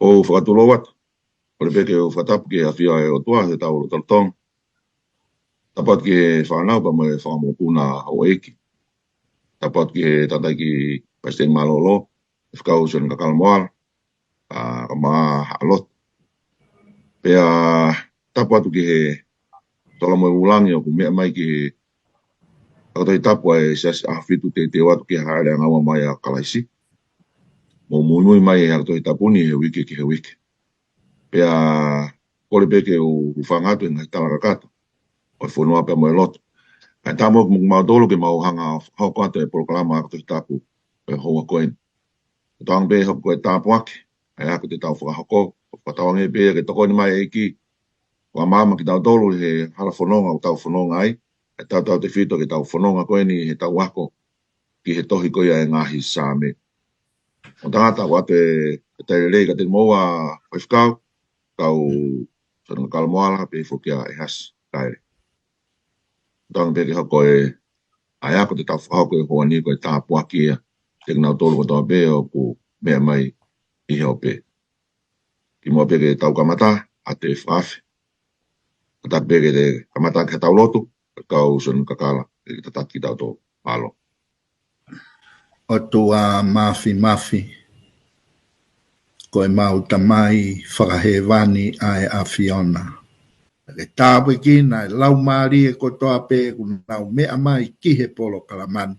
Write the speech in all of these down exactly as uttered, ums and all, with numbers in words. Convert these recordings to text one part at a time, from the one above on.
ʻOku ou fakatulou atu. Kole pē ke u fakatapu ki he ʻafio ʻa e ʻOtua he tau lotolotonga. Tapu atu ki he fānau pea mo e fanga mokopuna houʻeiki. Tapu atu ki he tangataʻeiki palesiteni mālōlō, Faifekau Sione Kakala Moala, ʻa, kae ʻumaʻā haʻa lotu. Pea tapu atu ki he tolo mo e vūlangi ʻoku meʻa mai ki he ako Tohi Tapu ʻa e Siasi ʻAhofitu, teuteu atu ki he hāʻele angaua mai ʻa Kalaisi. Mou muimui mai he ako Tohi Tapu ni he uike ki he uike. Pea kole pē ke u hūfanga atu he ngaahi tala kakato ʻo e fonua pea mo e lotu. Kae ʻatā mo kimautolu ke mau hanga ʻo fakahoko atu e polokalama ako Tohi Tapu ʻo e houa ko eni. Totonu pē hoko ko e tāpuaki ʻa e ako te tau fakahoko, ʻo fakatauange pē ke tokoni mai e ʻEiki ʻo fakamaama kitautolu he hala fononga ʻoku tau fononga ai, ʻa e tautautefito ki heʻetau fononga ko eni he tau ako ki he tohi ko ia ʻa e ngaahi Saame. Ongo tangata, ʻoatu e, e talitali lelei kiate kimoua Faifekau, Faifekau Sione Kakala Moala, pehē foki ʻa ʻEhasi Kaele. Totonu pē ke hoko e, ʻa e ako te tau fakahoko he houa ni ko e tāpuaki ia kiate kinautolu kotoa pē ʻoku meʻa mai ʻi he ope. Kimuʻa pē ke tau kamata, ʻoatu e fakaafe. Kātaki pē ke te kamata ki heʻetau lotu, Faifekau Sione Kakala, ke tataki kitautolu. Mālō. ʻOtua Māfimafi, ko ʻemau Tamai fakahēvani ʻa e ʻAfiona. Ke tāpuekina e laumālie kotoa pē ʻoku nau meʻa mai ki he polokalama ni.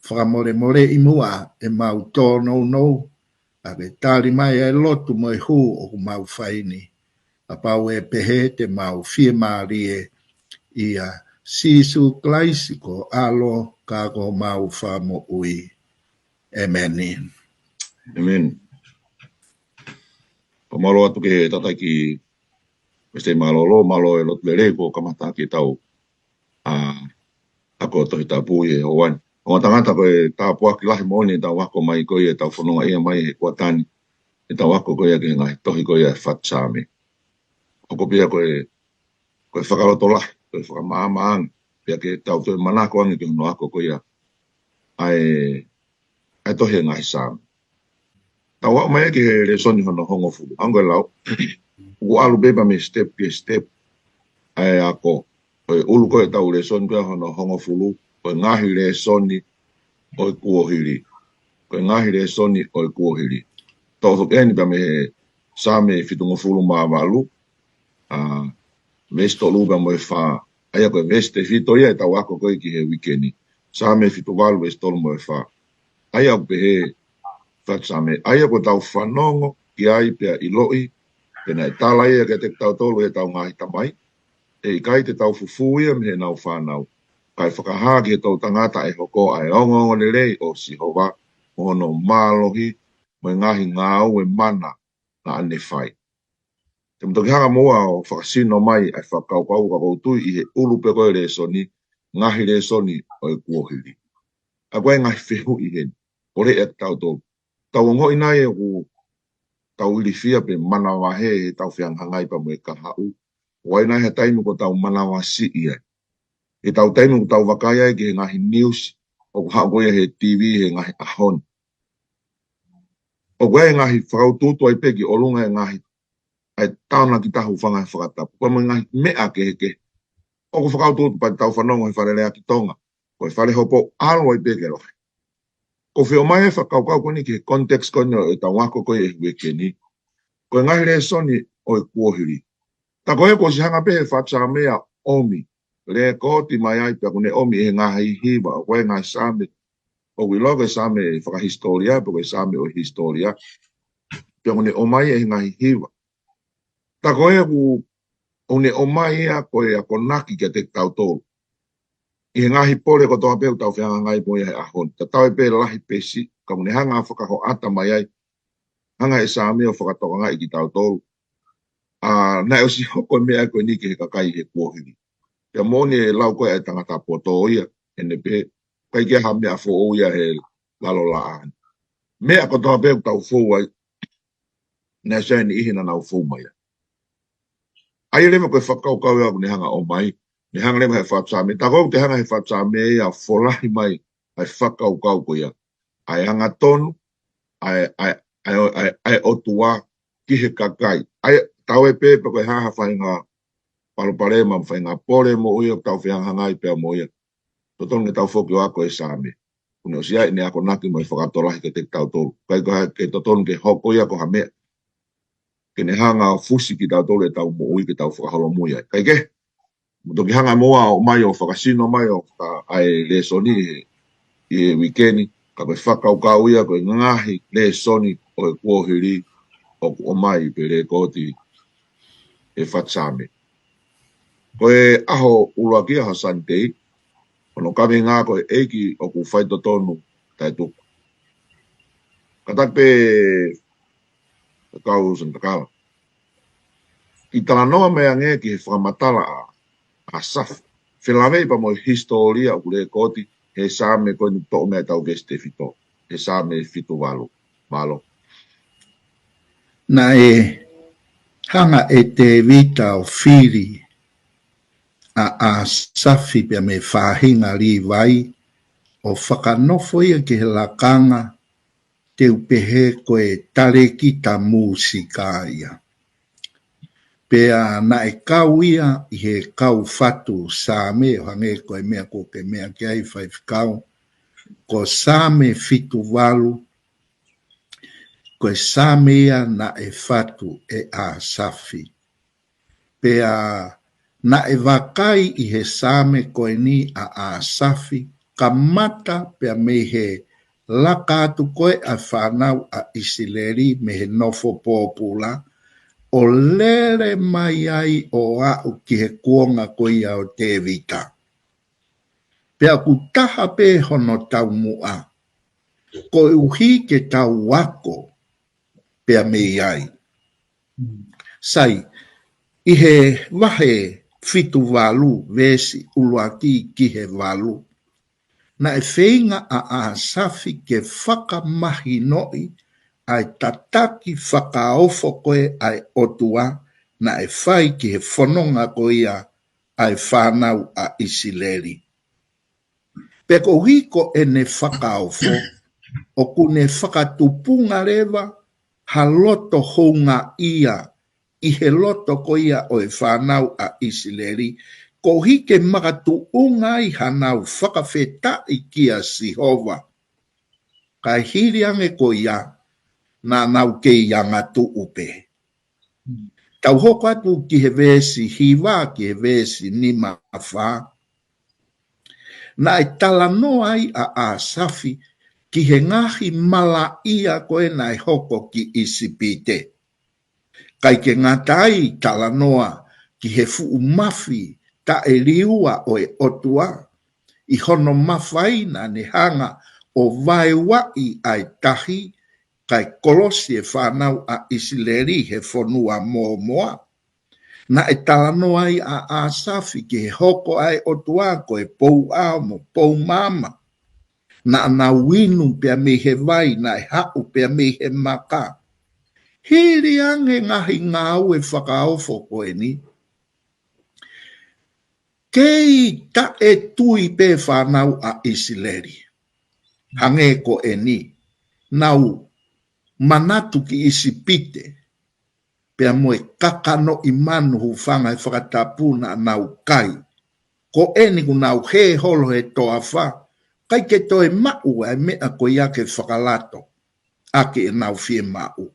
Fakamolemoleʻi muʻa ʻemau tōnounou, ʻa ke tali mai e lotu mo e hū ʻoku mau fai ni. Kapau ʻe pehē te mau fiemālie ʻia Sīsū Kalaisi ko ho ʻAlo ka ko homau Fakamoʻui. ʻĒmeni. ʻĒmeni. Pea mālō atu ki he tangataʻeiki palesiteni mālōlō, mālō e lotu lelei kuo kamata ʻaki ʻetau, ʻa, ako Tohi Tapu ʻi he houa ni. Ongo tangata, ko e tāpuaki lahi moʻoni ʻetau ako mai ko ia, ʻetau fononga ia mai he kuata ni, ʻetau ako ko ia ki he ngaahi tohi ko ia ʻa e fatu Saame. ʻOku pehē ko e, ko e fakalotolahi, ko e fakamaama ange, pea ke tau toe manako ange ki hono ako ko ia ʻa e, ʻa e tohi ʻa e ngaahi Saame. Tau aʻu mai ki he lēsoni hono hongofulu. Hangē ko e lau, ʻoku ʻalu pē pea mei he step ki he step ʻa e ako. Ko e ʻulu ko ē ʻetau lēsoni ko ē hono hongofulu, ko e ngaahi lēsoni ʻo e kuohili. Ko e ngaahi lēsoni ʻo e kuohili. Toʻo foki eni pea mei he Saame fitungofulu mā valu, ʻa, veesi tolu pea mo e fā. ʻA ia ko e veesi tefito ia ʻetau ako ko ē ki he uike ni. Saame fitu valu veesi tolu mo e fā. ʻA ia ʻoku pehē, fatu Saame, ʻa ia kuo tau fanongo ki ai pea ʻiloʻi, pea naʻe tala ia kiate kitautolu ʻe heʻetau ngaahi tamai, ʻe ʻikai te tau fufū ia mei heʻenau fānau, kae fakahā ki he toʻutangata ʻe hoko ʻa e ongoongolelei ʻo Sihova, mo hono mālohi, mo e ngaahi ngāue mana naʻa ne fai. Te u toki hanga muʻa ʻo fakasino mai ʻa e fakakaukau ka ʻoku ou tui ʻi he ʻulu pē ko ē lēsoni, ngaahi lēsoni ʻo e kuohili. ʻA ko e ngaahi fehuʻi heni, ʻoku lea kiate kitautolu. Tau ongoʻi nai ʻoku tau ilifia pe manavahē heʻetau fehangahangai pea mo e kahaʻu? ʻOku ʻi ai nai ha taimi ʻoku tau manavasiʻi ai? He ʻetau taimi ʻoku tau vakai ai ki he ngaahi niusi ʻoku haʻu ko ia he TV he ngaahi ʻaho ni, ʻoku ʻi ai e ngaahi fakautuutu ai pē ki ʻolunga e ngaahi, ʻa e taonakitaha hūfanga he fakatapu, pea mo e ngaahi meʻa kehekehe. ʻOku fakautuutu pea tau fanongo he fale lea ki Tonga, ko e fale hopo ʻalu ai pē ke lohe. ʻOku ou fie ʻomai e fakakaukau ko eni ki he context ko eni ʻo ʻetau ako ko ē he uike ni, ko e ngaahi lēsoni ʻo e kuohili. Tā ko ē kuo ʻosi hanga pē he fatu Saame ʻo ʻomi, lēkooti mai ai pea ʻoku ne ʻomi ʻi he ngaahi hiva, ʻoku ʻi ai e ngaahi Saame ʻoku ʻiloa ko e Saame fakahisitōlia, pe ko e Saame ʻo e hisitōlia, pea ʻoku ne ʻomai ʻi he ngaahi hiva. Tā ko ē ʻoku, ʻoku ne ʻomai ia ko e akonaki kiate kitautolu ʻi he ngaahi pole kotoa pē ʻoku tau fehangahangai mo ia he ʻaho ni. Tatau ai pē lahi pe siʻi, ka ʻoku ne hanga ʻo fakahoʻata mai ai, hanga ʻe he Saame ʻo fakatokangaʻi kitautolu. ʻA, naʻe ʻosi hoko e meʻa ko eni ki he kakai he kuohili. Pea moʻoni e lau ko ē ʻa e tangata poto ia, ʻene pehē, ʻikai ke ʻi ai ha meʻa foʻou ia he lalo laʻā ni. Meʻa kotoa pē ʻoku tau fou ai, naʻe ʻosi ʻi ai e niʻihi naʻa nau fou mai ai. ʻA ia leva ko e fakakaukau ia ʻoku ne hanga ʻo ʻomai, ne hanga leva he fatu Saame. Tā ko ē ʻoku te hanga he fatu Saame ia ʻo folahi mai ʻa e fakakaukau ko ia, ʻa e angatonu ʻa e, ʻa e, ʻa e, ʻa e, ʻa e ʻOtua ki he kakai. ʻA ia, tau ʻai pē pe ko e hā ha faʻahinga palopalema, faʻahinga pole moʻui ʻoku tau fehangahangai pea mo ia. Totonu ke tau foki ʻo ako e Saame. Kuo ne ʻosi ʻi ai ʻene akonaki mo e fakatotolo lahi kiate kitautolu. ʻIkai ko ha, ke totonu ke hoko ia ko ha meʻa ke ne hanga ʻo fusi kitautolu ʻetau moʻui ke tau fakaholomui ai. Kae kehe, mo toki hanga mo au ʻo ʻomai ʻo fakasino mai ʻo ka ʻai lēsoni he, ʻi he uike ni, ka ko e fakakaukau ia ko e ngaahi lēsoni ʻo e kuohili ʻoku ʻomai pe lēkooti ʻe he fatu Saame. Ko e ʻaho ʻuluaki, ʻaho Sunday, ʻoku kaveinga ko e ʻEiki ʻoku Faitotonu Taʻetuku. Kātaki pē kau Senitakala. Kiʻi talanoa mai ange ki he fakamatala ʻa, ʻa ʻAsafi. Felāveʻi pea mo e hisitōlia ʻoku lēkooti he Saame ko eni ʻoku toʻo mei ai ʻetau veesi tefito. He Saame fitu valu. Mālō. Naʻe hanga ʻe Tēvita ʻo fili ʻa ʻAsafi pea mei he faʻahinga Līvai ʻo fakanofo ia ki he lakanga, te u pehē ko e talēkita mūsika ia. Pea naʻe kau ia ʻi he kau fatu Saame, ʻo hangē ko e meʻa ʻoku ke meʻa ki ai Faifekau, ko Saame fitu valu, ko e Saame ia naʻe fatu ʻe ʻAsafi. Pea naʻe vakai ʻi he Saame ko eni ʻa ʻAsafi, kamata pea mei he laka atu ko ē ʻa e fānau ʻa ʻIsileli mei he nofo pōpula, ʻo lele mai ai ʻo aʻu ki he kuonga ko ia ʻo Tēvita. Pea ʻoku taha pē hono taumuʻa, koeʻuhi ke tau ako pea mei ai. Sai, ʻi he vahe fitu valu, veesi ʻuluaki ki he valu, naʻe feinga ʻa ʻAsafi ke fakamahinoʻi ʻa e tataki fakaofo ko ē ʻa e ʻOtua naʻe fai ki he fononga ko ia ʻa e fānau ʻa ʻIsileli. Pea koeʻuhi ko ʻene fakaofo, ʻoku ne fakatupunga leva ha loto houngaʻia ʻi he loto ko ia ʻo e fānau ʻa ʻIsileli, koeʻuhi ke makatuʻunga ai hanau fakafetaʻi kia Sihova. Kae hili ange ko ia, naʻa nau kei angatuʻu pē. Tau hoko atu ki he veesi hiva ki he veesi nima fā. Naʻe talanoa ai ʻa ʻAsafi ki he ngaahi malaʻia ko ē naʻe hoko ki ʻIsipite. ʻIkai ke ngata ai, talanoa ki he fuʻu mafi taʻeliua ʻo e ʻOtua, ʻi hono mafai naʻa ne hanga ʻo vaeuaʻi ʻa e tahi, kae kolosi e fānau ʻa ʻIsileli he fonua mōmoa. Naʻe talanoa ai ʻa ʻAsafi ki he hoko ʻa e ʻOtua ko e pouʻao mo poumaama. Naʻa nau inu pea mei he vai, naʻe haʻu pea mei he maka. Hili ange ngaahi ngāue fakaofo ko eni, kei taʻetui pē fānau ʻa ʻIsileli. Hangē ko eni, nau manatu ki ʻIsipite, pea mo e kakanoʻi manu hūfanga he fakatapu naʻa nau kai. Ko eni kuo nau hē holo he toafa, ʻikai ke toe maʻu ʻa e meʻa ko ia ke fakalato ʻaki ʻenau fiemaʻu.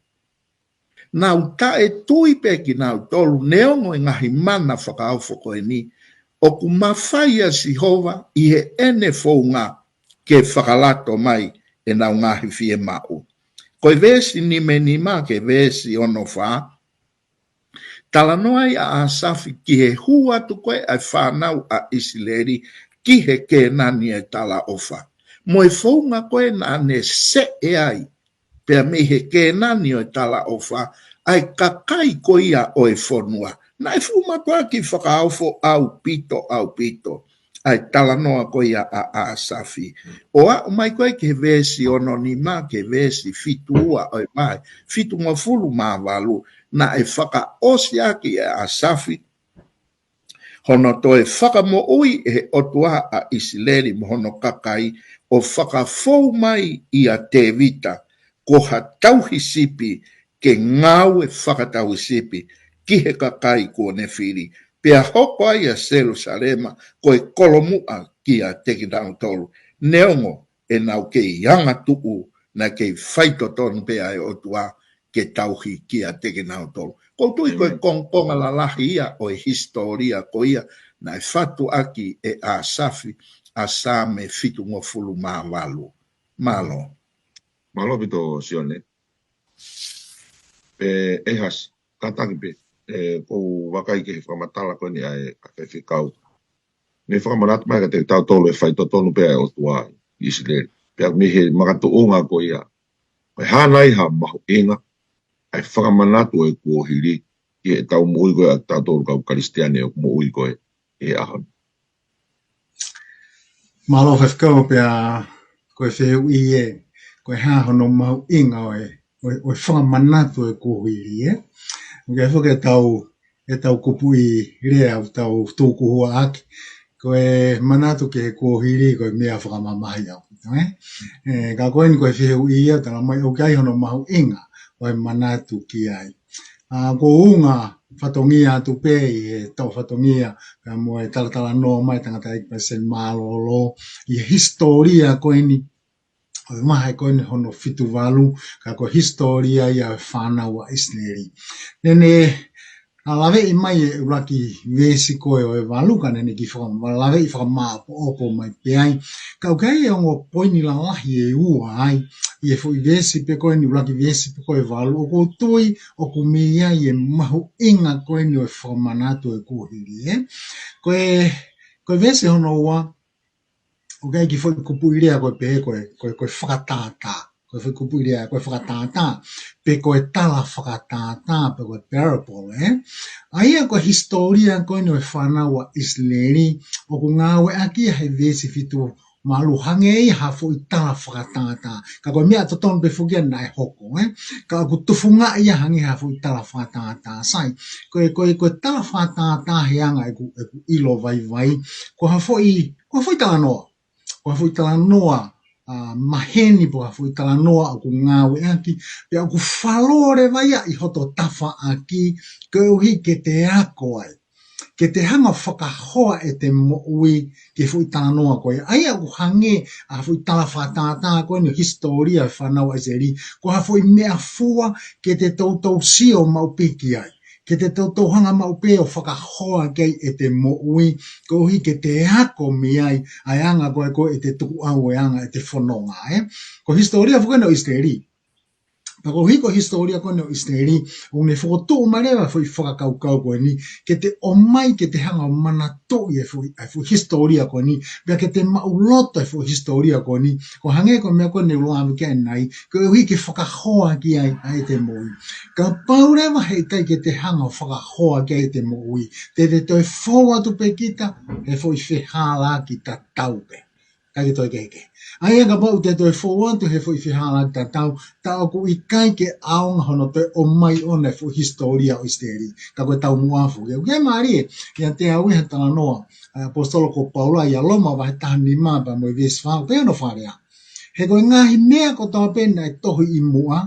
Nau taʻetui pē kinautolu, neongo e ngaahi mana fakaofo ko eni, ʻoku mafai ʻa Sihova ʻi heʻene founga ke fakalato mai ʻenau ngaahi fiemaʻu. Ko e veesi nima nima ki he veesi ono fā, talanoa ai ʻa ʻAsafi ki he hū atu ko ē ʻa e fānau ʻa ʻIsileli ki he Kēnani ʻo e talaʻofa. Mo e founga ko ē naʻa ne seʻe ai, pea mei he Kēnani ʻo e talaʻofa, ʻa e kakai ko ia ʻo e fonua. Naʻe fuʻu mātuʻaki fakaofo ʻaupito, ʻaupito ʻa e talanoa ko ia ʻa ʻAsafi. ʻO aʻu mai ko ē ki he veesi ono nima, ki he veesi fitu ua ʻo e vahe fitungofulu mā valu, naʻe fakaʻosi ʻaki ʻe ʻAsafi hono toe fakamoʻui ʻe he ʻOtua ʻa ʻIsileli mo hono kakai, ʻo fakafou mai ʻia Tēvita ko ha tauhi sipi ke ngāue fakatauhisipi ki he kakai kuo ne fili, pea hoko ai ʻa Selusalema ko e kolomuʻa kiate kinautolu, neongo ʻenau kei angatuʻu, naʻe kei faitotonu pē ʻa e ʻOtua ke tauhi kiate kinautolu. ʻOku ou tui ko e kongokonga lalahi ia ʻo e hisitōlia ko ia naʻe fatu ʻaki ʻe ʻAsafi ʻa Saame fitungofulu mā valu. Mālō. Mālō ʻaupito Sione. ʻE, ʻEhasi, kātaki pē, ʻe, ʻoku ou vakai ki he fakamatala ko eni ʻa e, ʻa e faifekau. Ne fakamanatu mai kiate kitautolu ʻe faitotonu pē ʻa e ʻOtua ʻi ʻIsileli. Pea mei he makatuʻunga ko ia, ʻe hā nai ha mahuʻinga ʻa e fakamanatu ʻo e kuohili ʻi heʻetau moʻui ko ia ʻa kitautolu kau Kalisitiane ʻoku moʻui ko ē ʻi he ʻaho ni. Mālō faifekau, pea ko e fehuʻi ē, ko e hā hono mahuʻinga ʻo e, ʻo e, ʻo e fakamanatu ʻo e kuohili ē. ʻOku ʻi ai foki ʻetau, ʻetau kupuʻi lea ʻoku tau tukuhua ʻaki, ko e manatu ki he kuohili ko e meʻa fakamamahi ʻaupito ē. ʻE, ka ko eni ko e fehuʻi ia, tala mai ʻoku ʻi ai hono mahuʻinga ʻo e manatu ki ai. ʻA, ʻoku ou unga fatongia atu pē ʻi he tau fatongia, pea mo e talatalanoa mai tangataʻeiki Palesiteni mālōlō ʻi he hisitōlia ko eni, ʻo e vahe ko eni hono fitu valu, ka ko e hisitōlia ia ʻo e fānau ʻa ʻIsileli. Naʻa ne, ʻa, laveʻi mai e ʻuluaki veesi ko ē ʻo e valu, ka naʻa ne kiʻi faka-, laveʻi fakamāʻopoʻopo mai pē ai. Ka ʻoku ʻi ai e ongo poini lalahi ʻe ua ai, ʻi he foʻi veesi pē ko eni, ʻuluaki veesi pē ko ē valu, ʻoku ou tui ʻoku mei ai e mahuʻinga ko eni ʻo e fakamanatu ʻo e kuohili ē. Ko e, ko e veesi hono ua, ʻoku ʻi ai e kiʻi foʻi kupuʻi lea ko e pehē ko e, ko e, ko e fakatātā. Ko e foʻi kupuʻi lea, ko e fakatātā. Pe ko e tala fakatātā, pe ko e parable ē. ʻA ia ko e hisitōlia ko eni ʻo e fānau ʻa ʻIsileli, ʻoku ngāueʻaki ia he veesi fitu valu hangē ia ha foʻi tala fakatātā. Ka ko e meʻa totonu pē foki ia naʻe hoko ē. Ka ʻoku tufungaʻi ia hangē ha foʻi tala fakatātā. Sai, ko e, ko e, ko e tala fakatātā he anga ʻeku, ʻeku ʻilo vaivai, ko ha foʻi, ko ha foʻi talanoa. Ko ha foʻi talanoa, ʻa, maheni pe ko ha foʻi talanoa ʻoku ngāueʻaki, pea ʻoku falō leva ia ʻi hoto tafaʻaki, koeʻuhi ke te ako ai. Ke te hanga ʻo fakahoa ʻete moʻui ki he foʻi talanoa ko ia. ʻA ia ʻoku hangē ha foʻi tala fakatātā ko eni ʻo e hisitōlia ʻo e fānau ʻa ʻIsileli, ko ha foʻi meʻafua ke te toutou sio maʻu pē ki ai. Ke te toutou hanga maʻu pē ʻo fakahoa ki ai ʻete moʻui, koeʻuhi ke te ako mei ai ʻa e anga ko ē ko ē ʻete tukuʻau ʻo e anga ʻete fononga ē. Ko e hisitōlia foki eni ʻo ʻIsileli. Pea koeʻuhi ko e hisitōlia ko eni ʻo ʻIsileli, ʻoku ne fokotuʻu mai leva e foʻi fakakaukau ko eni, ke te ʻomai, ke te hanga ʻo manatuʻi e foʻi, e foʻi hisitōlia ko eni, pea ke te maʻuloto e foʻi hisitōlia ko eni, ʻo hangē ko e meʻa ko eni ʻoku lave ki ai ʻanenai, koeʻuhi ke fakahoa ki ai ʻa ʻete moʻui. Kapau leva heʻikai ke te hanga ʻo fakahoa ki ai ʻete moʻui, te te toe fou atu pē kita he foʻi fehālaaki tatau pē. ʻIkai ke toe kehekehe. ʻA ia kapau te toe fou atu he foʻi fehālaaki tatau, tā ʻoku ʻikai ke ʻaonga hono toe ʻomai ʻona e foʻi hisitōlia ʻo ʻIsileli. Ka ko e taumuʻa foki. ʻOku ʻi ai e mālie, ʻiate au ʻi he talanoa ʻa e ʻaposetolo ko Paula ʻia Loma vahe taha nima pea mo e veesi fā, pea hono fakalea. He ko e ngaahi meʻa kotoa pē naʻe tohi ʻi muʻa,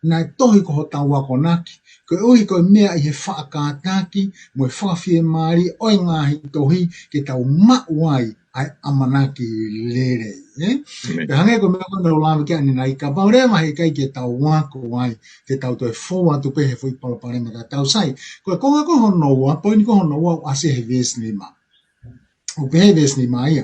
naʻe tohi ko hotau akonaki, koeʻuhi ko e meʻa ʻi he faʻa kātaki, mo e fakafiemālie ʻo e ngaahi tohi, ke tau maʻu ai ʻa e ʻamanaki lelei, ē? ʻĒmeni. Pea hangē ko e meʻa ko ē naʻa ku lave ki ai ʻanenai, kapau leva heʻikai ke tau ako ai, te tau toe fou atu pē he foʻi palopalema tatau. Sai, ko e konga ko hono ua, poini ko hono ua ʻoku ʻasi he veesi nima. ʻOku pehē veesi nima ia.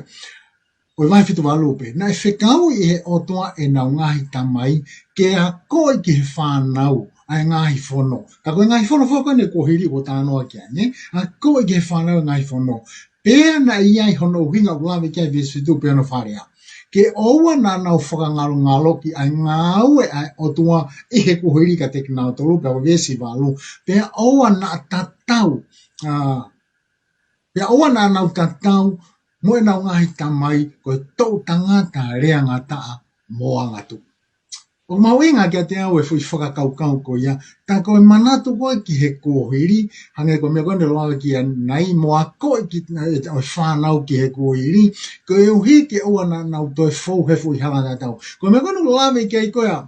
ʻO e vahe fitu valu pē. Naʻe fekauʻi ʻe he ʻOtua ʻenau ngaahi tamai, ke akoʻi ki he fānau ʻa e ngaahi fono. Ka ko e ngaahi fono foki ko eni ʻoku hili ʻoku talanoa ki ai, nē? Akoʻi ki he fānau e ngaahi fono. Pea naʻe ʻi ai hono ʻuhinga ʻoku lave ki ai veesi fitu pea hono fakalea. Ke ʻoua naʻa nau fakangalongaloki ʻa e ngāue ʻa e ʻOtua ʻi he kuohili kiate kinautolu, pea veesi valu. Pea ʻoua naʻa tatau, ʻa, pea ʻoua naʻa nau tatau mo ʻenau ngaahi tamai, ko e toʻu tangata leangataʻa mo angatuʻu. ʻOku mahuʻinga kiate au e foʻi fakakaukau ko ia, tā ko e manatu ko ē ki he kuohili, hangē ko e meʻa ko eni naʻe lave ki ai ʻanenai, mo akoʻi ki, ʻo e fānau ki he kuohili, koeʻuhi ke ʻoua naʻa nau toe fou he foʻi hala tatau. Ko e meʻa ko eni naʻe lave ki ai ko ia,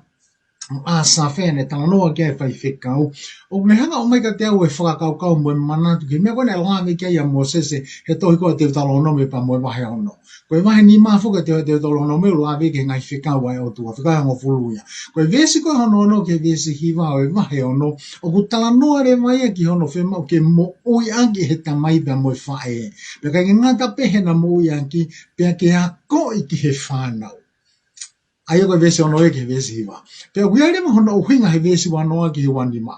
ʻa Sāme, ne talanoa ki ai e faifekau. ʻOku ne hanga ʻo ʻomai kiate au e fakakaukau mo e manatu ki he meʻa ko ē naʻe lave ki ai ʻa Mōsese he tohi ko ē Teutalōnome pea mo e vahe ono. Ko e vahe nima foki ʻo e Teutalōnome ʻoku lave ki he ngaahi fekau ʻa e ʻOtua, fekau ʻe hongofulu ia. Ko e veesi ko ē hono ono ki he veesi hiva ʻo e vahe ono, ʻoku talanoa leva ia ki hono fiemaʻu ke moʻuiʻaki ʻe he tamai pea mo e faʻē. Pea ʻikai ke ngata pē heʻena moʻuiʻaki, pea ke akoʻi ki he fānau. ʻA ia ko e veesi ono ia ki he veesi hiva. Pea ʻoku ʻi ai leva hono ʻuhinga he veesi ua noa ki he ua nima.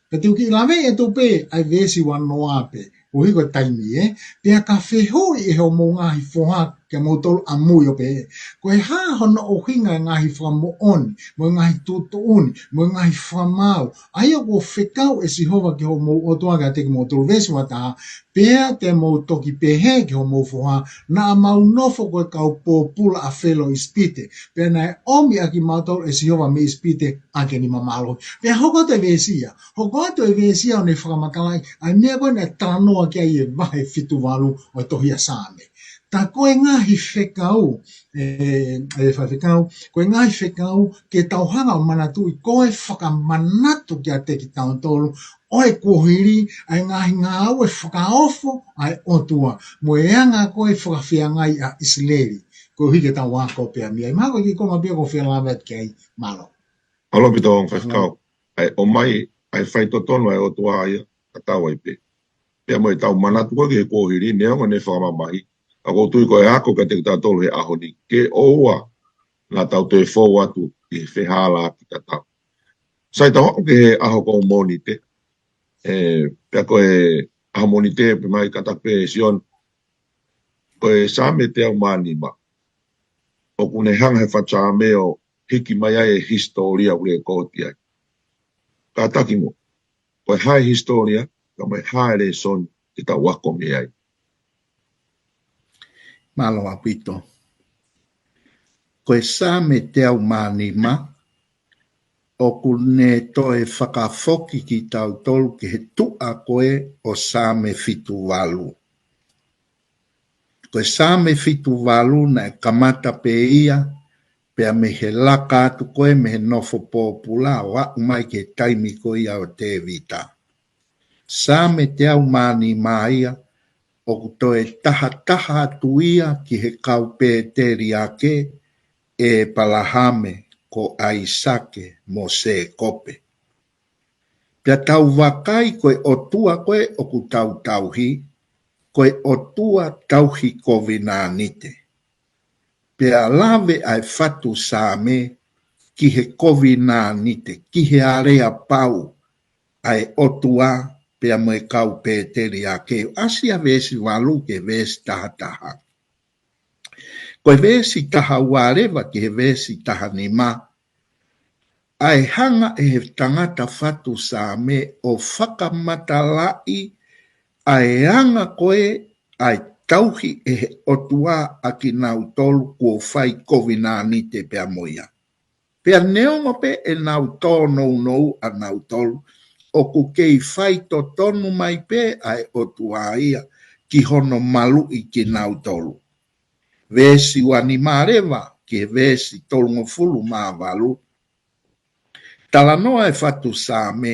Pea te u kiʻi lave atu pē ʻa e veesi ua noa pē, koeʻuhi ko e taimi, ē. Pea ka fehuʻi ʻe hoʻomou ngaahi foha kiate kimoutolu ʻamui ʻo pehē, ko e hā hono ʻuhinga e ngaahi fakamoʻoni, mo e ngaahi tuʻutuʻuni, mo e ngaahi fakamaau, ʻa ia kuo fekau ʻe Sihova ki hoʻomou ʻOtua kiate kimoutolu, veesi ua taha, pea te mou toki pehē ki hoʻomou foha, naʻa mau nofo ko e kau pōpula ʻa Felo ʻi ʻIsipite, pea naʻe ʻomi ʻa kimautolu ʻe Sihova mei ʻIsipite ʻaki ʻene nima mālohi. Pea hoko atu e veesi ia, hoko atu e veesi ia ʻo ne fakamatalaʻi ʻa e meʻa ko ē naʻe talanoa ki ai e vahe fitu valu ʻo e tohi ʻa Sāme. Tā ko e ngaahi fekau, ē, ē, faifekau, ko e ngaahi fekau ke tau hanga ʻo manatuʻi ko e fakamanatu kiate kitautolu ʻo e kuohili ʻa e ngaahi ngāue fakaofo ʻa e ʻOtua mo e anga ko ē fakafeangai ʻa ʻIsileli. Koeʻuhi ke tau ako pea mei ai. Mahalo ko e kiʻi konga pē ia ʻoku ou fie lave atu ki ai, mālō. Mālō ʻaupito, faifekau. ʻA e ʻomai ʻa e faitotonu ʻa e ʻOtua ia, ka tau ai pē. Pea mo ʻetau manatu ko ē ki he kuohili, neongo ʻene fakamamahi, ka ʻoku ou tui ko e ako kiate kitautolu he ʻaho ni, ke ʻoua naʻa tau toe fou atu ʻi he fehālaaki tatau. Sai, tau aʻu ki he ʻaho ko Mōnite, ē, pea ko e ʻaho Mōnite pē mai, kātaki pē Sione, ko e Sāme teau mā nima, ʻoku ne hanga he faʻu Sāme ʻo hiki mai ai e hisitōlia ʻoku lēkooti ai. Kātaki muʻa, ko e hā e hisitōlia, ka mo e hā e lēsoni te tau ako mei ai. Mālō ʻaupito. Ko e Sāme teau mā nima, ʻoku ne toe fakafoki kitautolu ki he tuʻa ko ē ʻo Sāme fitu valu. Ko e Sāme fitu valu naʻe kamata pē ia, pea mei he laka atu ko ē mei he nofo pōpula ʻo aʻu mai ki he taimi ko ia ʻo Tēvita. Sāme teau mā nima ia, ʻoku toe tahataha atu ia ki he kau pēteliake, ʻĒpalahame, ko ʻAisake, mo Sēkope. Pea tau vakai ko e ʻOtua ko ē ʻoku tau tauhi, ko e ʻOtua tauhi kovinānite. Pea lave ʻa e faʻu Sāme ki he kovinānite, ki he aleapau ʻa e ʻOtua pea mo e kau pēteliake. ʻAsi ʻa e veesi valu ki he veesi tahataha. Ko e veesi taha ua leva ki he veesi taha nima, ʻa e hanga ʻe he tangata faʻu Sāme ʻo fakamatalaʻi ʻa e anga ko ē ʻa e tauhi ʻe he ʻOtua ʻa kinautolu kuo fai kovinānite pea mo ia. Pea neongo pē ʻenau tōnounou ʻanautolu, ʻoku kei faitotonu mai pē ʻa e ʻOtua ia ki hono maluʻi kinautolu. Veesi ua nima leva ki he veesi tolungofulu mā valu. Talanoa e faʻu Sāme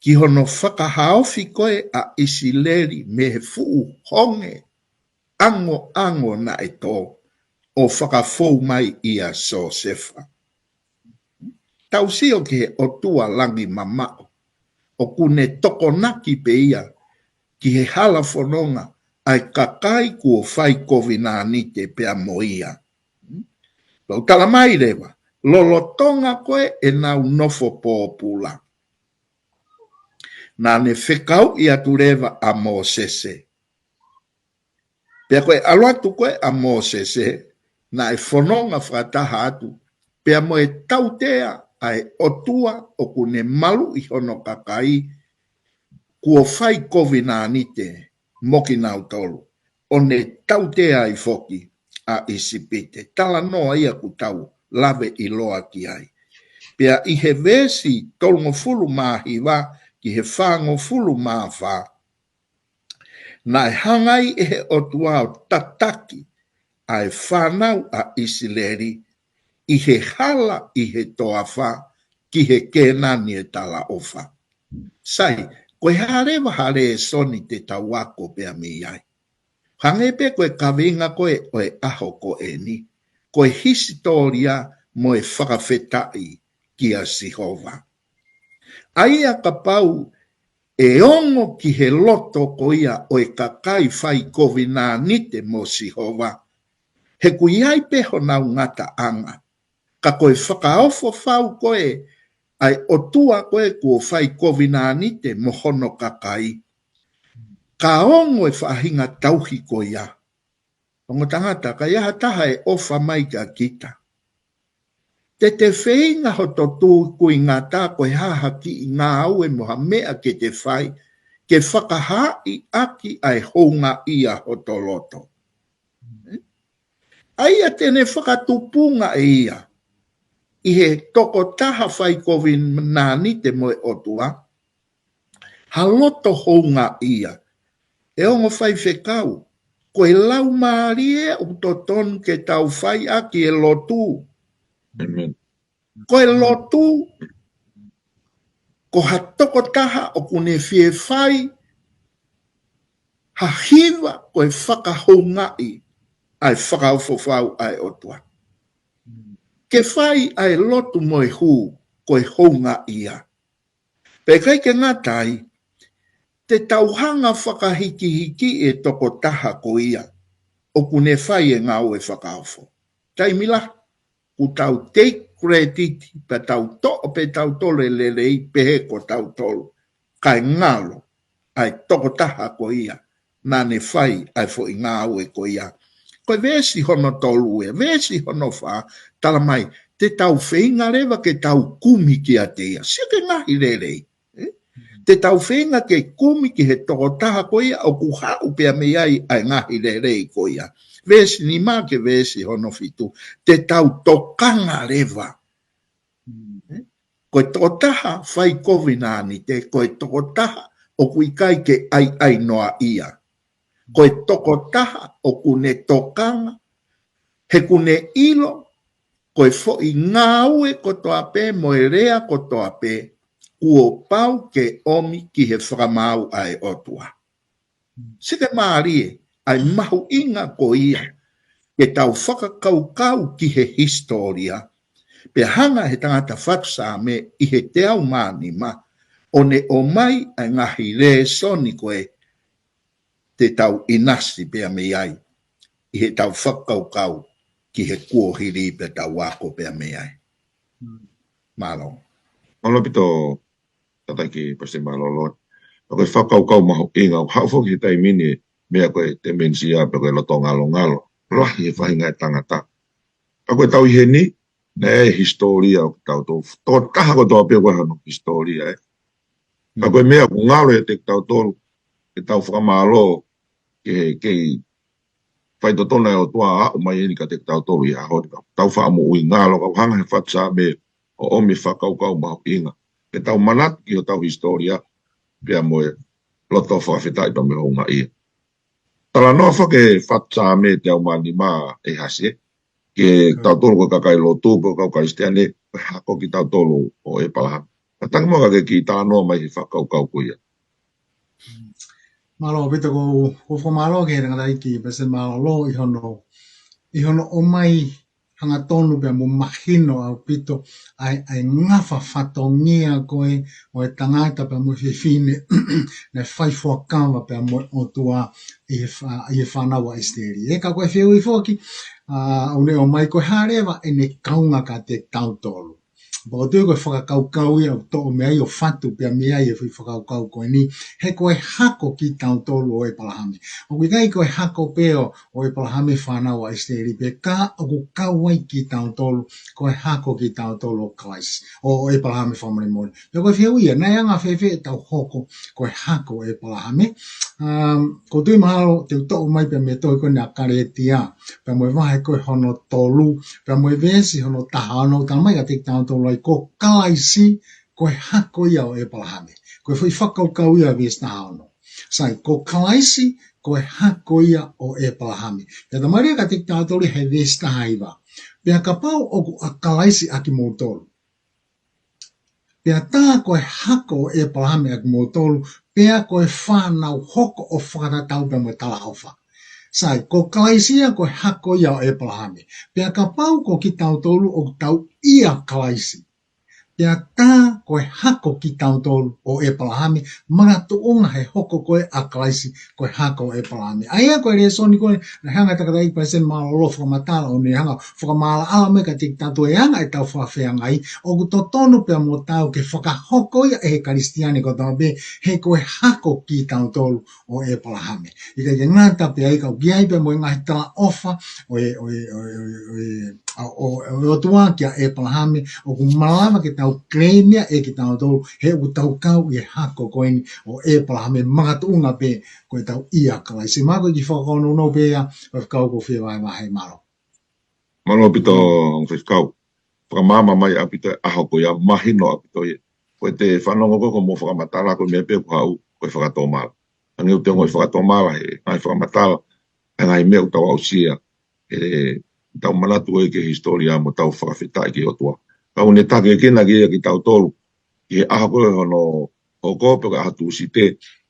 ki hono fakahaofi ko ē ʻa ʻIsileli mei he fuʻu honge ʻangoʻango naʻe tō ʻo fakafou mai ʻia Siosefa. Tau sio ki he ʻOtua langi mamaʻo, ʻoku ne tokonaki pē ia ki he hala fononga ʻa e kakai kuo fai kovinānite pea mo ia. Pea ʻoku tala mai leva, lolotonga ko ē ʻenau nofo pōpula, naʻa ne fekauʻi atu leva ʻa Mōsese. Pea ko e ʻalu atu ko ē ʻa Mōsese, naʻe fononga fakataha atu pea mo e tautea ʻa e ʻOtua ʻoku ne maluʻi hono kakai kuo fai kovinānite mo kinautolu, ʻo ne tautea ai foki ʻa ʻIsipite. Talanoa ia ʻoku tau lave ʻiloa ki ai. Pea ʻi he veesi tolungofulu mā hiva ki he fāngofulu mā fā, naʻe hanga ai ʻe he ʻOtua ʻo tataki ʻa e fānau ʻa ʻIsileli ʻi he hala ʻi he toafa, ki he Kēnani ʻo e talaʻofa. Sai, ko e hā leva ha lēsoni te tau ako pea mei ai? Hangē pē ko e kaveinga ko ē ʻo e ʻaho ko eni, ko e hisitōlia mo e fakafetaʻi kia Sihova. ʻA ia kapau ʻe ongo ki he loto ko ia ʻo e kakai fai kovinānite mo Sihova, he ʻoku ʻi ai pē honau ngataʻanga. Ka ko e fakaofo fau ko ē ʻa e ʻOtua ko ē kuo fai kovinānite mo hono kakai, ka ongo e faʻahinga tauhi ko ia. Ongo tangata, ka ʻi ai ha taha ʻe ʻofa mai kia kita, te te feinga hoto tūkuingata ko e hā ha kiʻi ngāue mo ha meʻa ke te fai, ke fakahaaʻi ʻaki ʻa e houngaʻia hoto loto. ʻA ia te ne fakatupunga ʻe ia ʻi he tokotaha fai kovinānite mo e ʻOtua ha loto houngaʻia. ʻE ongo faifekau, ko e laumālie ʻoku totonu ke tau fai ʻaki e lotu. Amen. Ko e lotu, ko ha tokotaha ʻoku ne fie fai ha hiva ko e fakahoungaʻi ʻa e fakaofo fau ʻa e ʻOtua. Ke fai ʻa e lotu mo e hū, ko e houngaʻia. Pea ʻikai ke ngata ai, te tau hanga fakahikihiki e tokotaha ko ia ʻoku ne fai e ngāue fakaofo. Taimi lahi, ʻoku tau take credit, pea tau toʻo pē tautolu e lelei pehē ko tautolu. Kae ngalo ʻa e tokotaha ko ia naʻa ne fai ʻa e foʻi ngāue ko ia. Ko e veesi hono tolu ē, veesi hono fā, tala mai, te tau feinga leva ke tau kumi kiate ia. Sio ki he ngaahi lelei. Ē? Te tau feinga ke kumi ki he tokotaha ko ia ʻoku haʻu pea mei ai ʻa e ngaahi lelei ko ia. Veesi nima ki he veesi hono fitu, te tau tokanga leva. Ē? Ko e tokotaha fai kovinānite, ko e tokotaha ʻoku ʻikai ke ʻaiʻainoa ia. Ko e tokotaha ʻoku ne tokanga, he ʻoku ne ʻilo, ko e foʻi ngāue kotoa pē mo e lea kotoa pē, kuo pau ke ʻomi ki he fakamaau ʻa e ʻOtua. Sio ki he mālie ʻa e mahuʻinga ko ia ke tau fakakaukau ki he hisitōlia, pea hanga he tangata fatu Saame ʻi he teau mā nima ʻo ne ʻomai ʻa e ngaahi lēsoni ko ē te tau ʻinasi pea mei ai ʻi heʻetau fakakaukau ki he kuohili pea tau ako pea mei ai. Mālō. Mālō ʻaupito, Tataki Palesiteni Mālōlō. Ko e fakakaukau mahuʻinga, ʻoku haʻu foki he taimi ni meʻa ko e dementia pe ko e loto ngalongalo. Lahi e faʻahinga e tangata. Ka ko e tau ʻi heni, naʻe ʻi ai e hisitōlia ʻo tautolu. Tokotaha kotoa pē ʻoku ʻi ai hono hisitōlia, ē. Ka ko e meʻa ʻoku ngalo ʻiate kitautolu, ke tau fakamālō, ke, ke faitotonu e ʻOtua ʻo aʻu mai eni kiate kitautolu ʻi he ʻaho ni. Tau faʻa moʻui ngalo, ka ʻoku hanga he fatu Saame ʻo ʻomi e fakakaukau mahuʻinga. Ke tau manatu ki hotau hisitōlia, pea mo e loto fakafetaʻi pea mo e houngaʻia. Talanoa foki e fatu Saame teau mā nima ʻe Hasi, ke tautolu ko e kakai lotu, ko e kau Kalisitiane, ko e hako kitautolu ʻo ʻĒpalahame. Ka tangi mo ka ke kiʻi talanoa mai he fakakaukau ko ia. Mālō ʻaupito, ʻoku ou fakamālō ki he tangataʻeiki Palesiteni Mālōlō ʻi hono, ʻi hono ʻomai hangatonu pea mo mahino ʻaupito ʻa e, ʻa e ngafa fatongia ko ē ʻo e tangata pea mo e fefine naʻe fai fuakava pea mo e ʻOtua ʻi he fā-, ʻi he fānau ʻa ʻIsileli. ʻE ka ko e fehuʻi foki, ʻa, ʻoku ne ʻomai ko e hā leva ʻene kaunga kiate tautolu. Pea ʻoku ou tui ko e fakakaukau ia ʻoku toʻo mei ai ʻo fatu pea mei ai e foʻi fakakaukau ko eni. He ko e hako kitautolu ʻo ʻĒpalahame. ʻOku ʻikai ko e hako pē ʻo, ʻo ʻĒpalahame fānau ʻa ʻIsileli pē ka ʻoku kau ai kitautolu, ko e hako kitautolu ʻo Kalaisi, ʻo, ʻo ʻĒpalahame fakamolemole. Pea ko e fehuʻi ia, naʻe anga fēfē ʻetau hoko ko e hako ʻo ʻĒpalahame? Um, ʻoku ou tui mahalo te u toʻo mai pea mei he tohi ko eni ʻa Kalētia, pea mo e vahe ko ē hono tolu, pea mo e veesi hono taha ono, tala mai kiate kitautolu ai ko Kalaisi, ko e hako ia ʻo ʻĒpalahame. Ko e foʻi fakakaukau ia veesi taha ono. Sai, ko Kalaisi, ko e hako ia ʻo ʻĒpalahame. Pea tala mai leva kiate kitautolu he veesi taha hiva, pea kapau ʻoku ʻa Kalaisi ʻa kimoutolu, Pea tā ko e hako ʻo ʻEpalahame ʻa kimoutolu, pea ko e fānau hoko ʻo fakatatau pea mo e talaʻofa. Sai, ko Kalaisi ia ko e hako ia ʻo ʻEpalahame. Pea kapau ko kitautolu ʻoku tau ʻia Kalaisi, pea tā ko e hako kitautolu ʻo ʻEpalahame, makatuʻunga he hoko ko ē ʻa Kalaisi ko e hako ʻo ʻEpalahame. ʻA ia ko e lēsoni ko ē naʻe hanga ʻe he tangataʻeiki palesiteni mālōlō fakamatala ʻo ne hanga ʻo fakamaʻalaʻala mai kiate kitautolu e anga ʻetau fakafeangai, ʻoku totonu pea mo taau ke fakahoko ia ʻe he Kalisitiane kotoa pē, he ko e hako kitautolu ʻo ʻEpalahame. ʻIkai ke ngata pē ai ka ʻoku ʻi ai pea mo e ngaahi talaʻofa ʻo e, ʻo e, ʻo e, ʻo e, ʻo e, ʻa, ʻo, ʻo e ʻOtua kia ʻEpalahame, ʻoku malava ke tau claim ia ʻe kitautolu, he ʻoku tau kau ʻi he hako ko eni ʻo ʻEpalahame, makatuʻunga pē ko ʻetau ʻia Kalaisi. Mahalo ko e kiʻi fakakaukau nounou pē ia, Faifekau, ko e fie vahevahe. Mālō. Mālō ʻaupito, Faifekau. Fakamaama mai ʻaupito e ʻaho ko ia, mahino ʻaupito ia. Ko ʻete fanongo ko ē ko hoʻomou fakamatala, ko e meʻa pē ʻoku haʻu, ko e fakatomala. Hangē ʻoku te ongoʻi fakatomala he ngaahi fakamatala, he ngaahi meʻa ʻoku tau aʻusia, he tau manatu ʻi he hisitōlia mo tau fakafetaʻi ki he ʻOtua. Ka ʻoku ne takiekina ki ai kitautolu, ki he ʻaho ko ē hono hoko pe ko e ʻaho Tūsite,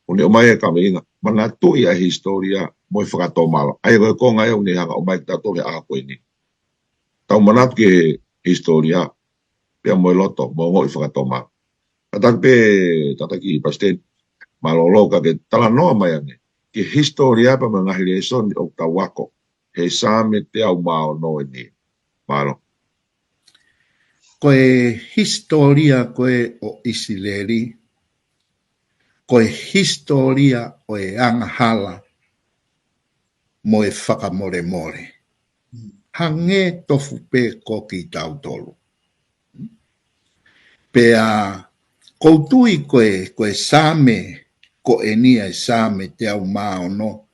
ʻoku ne ʻomai e kaveinga, manatuʻi ʻa e hisitōlia mo e fakatomala. ʻA ia ko e konga ia ʻoku ne hanga ʻo ʻomai kitautolu he ʻaho ko eni. Tau manatu ki he hisitōlia, pea mo e loto, mo ongoʻi fakatomala. Kātaki pē, tangataʻeiki palesiteni mālōlō, ka ke talanoa mai ange ki he hisitōlia pea mo e ngaahi lēsoni ʻoku tau ako he Saame teau mā ono eni. Mālō. Ko e hisitōlia ko ē ʻo ʻIsileli, ko e hisitōlia ʻo e angahala mo e fakamolemole. Hangē tofu pē ko kitautolu. Pea ʻoku ou tui ko e, ko e Saame ko eni, ʻa e Saame teau mā ono,